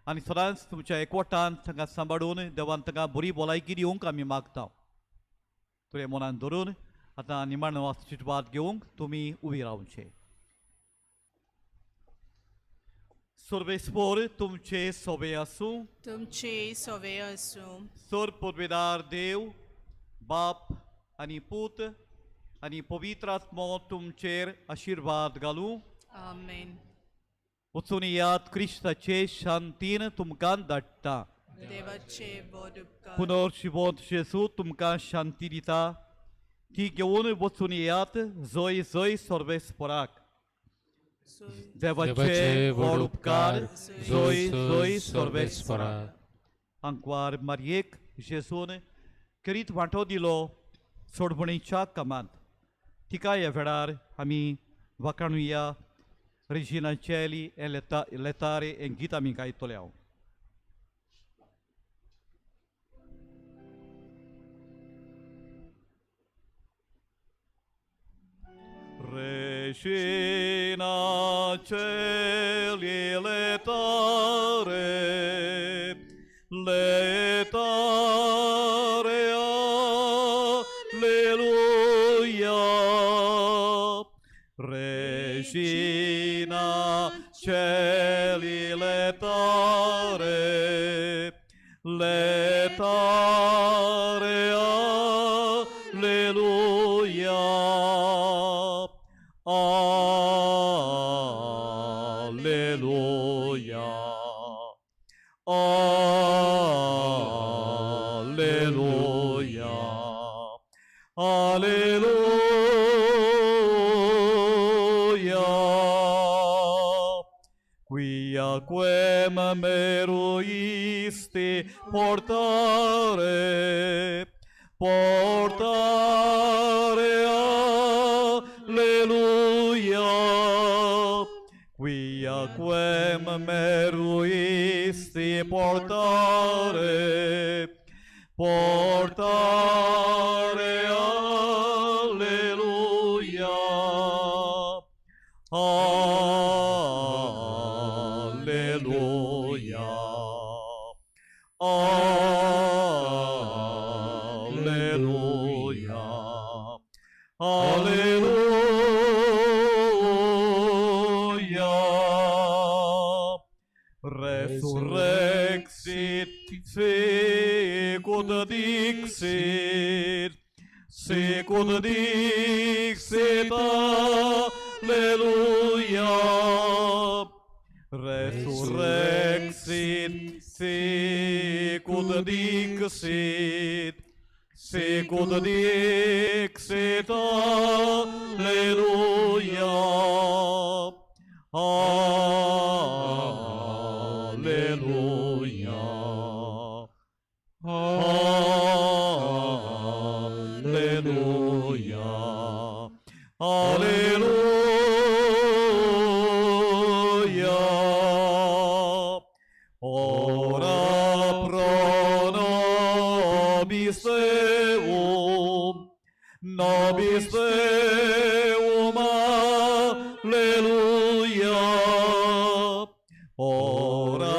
आनी सदांच तुमच्या एकवटान तांकां सांबाळून देवान तांकां बरी भलायकी दिवंक आमी मागता. तुवें मनान धरून आतां निमाणो आशीर्वाद घेवंक तुमी उबी रावचे. सर्वेस्पोर तुमचे सोबे आसूं. तुमचे सोवे आसूं. सर पुर्वेदार देव बाप आनी पूत आनी पवित्र आत्मो तुमचेर आशिर्वाद घालूं. आमेन. वचून याद क्रिस्ताचे शांतीन तुमकां धाडटा. देवाचे व्हड उपकार. पुनर्शिवोत जेजू तुमकां शांती दिता ती घेवन वचून येयात. जय जय सर्वेस्पोराक. देवाचे व्हड उपकार. जय जय सर्वेस्पोराक. आंकवार मारयेक जेजून करीत वांटो दिलो सोडवणीच्या कामांत. तिका ह्या वेळार आमी वाखाणुया. Regina Coeli हें लेता लेतारे हें गीत आमी गायतले हांव. Regina Coeli laetare, laetare, alleluia. Regina Coeli laetare, laetare, alleluia. Alleluia. Alleluia. Alleluia. Quia quem meruisti portare, portare, alleluia. Quia quem meruisti portare, portare, alleluia. Alleluia. Alleluia. Alleluia. Resurrexit sicut dixit, sicut dixit, alleluia. Resurrexit sicut dixit, sicut dixit, alleluia. Alleluia. Alleluia. Alleluia. Ora pro nobis Deum, nobis Deum, alleluia. Ora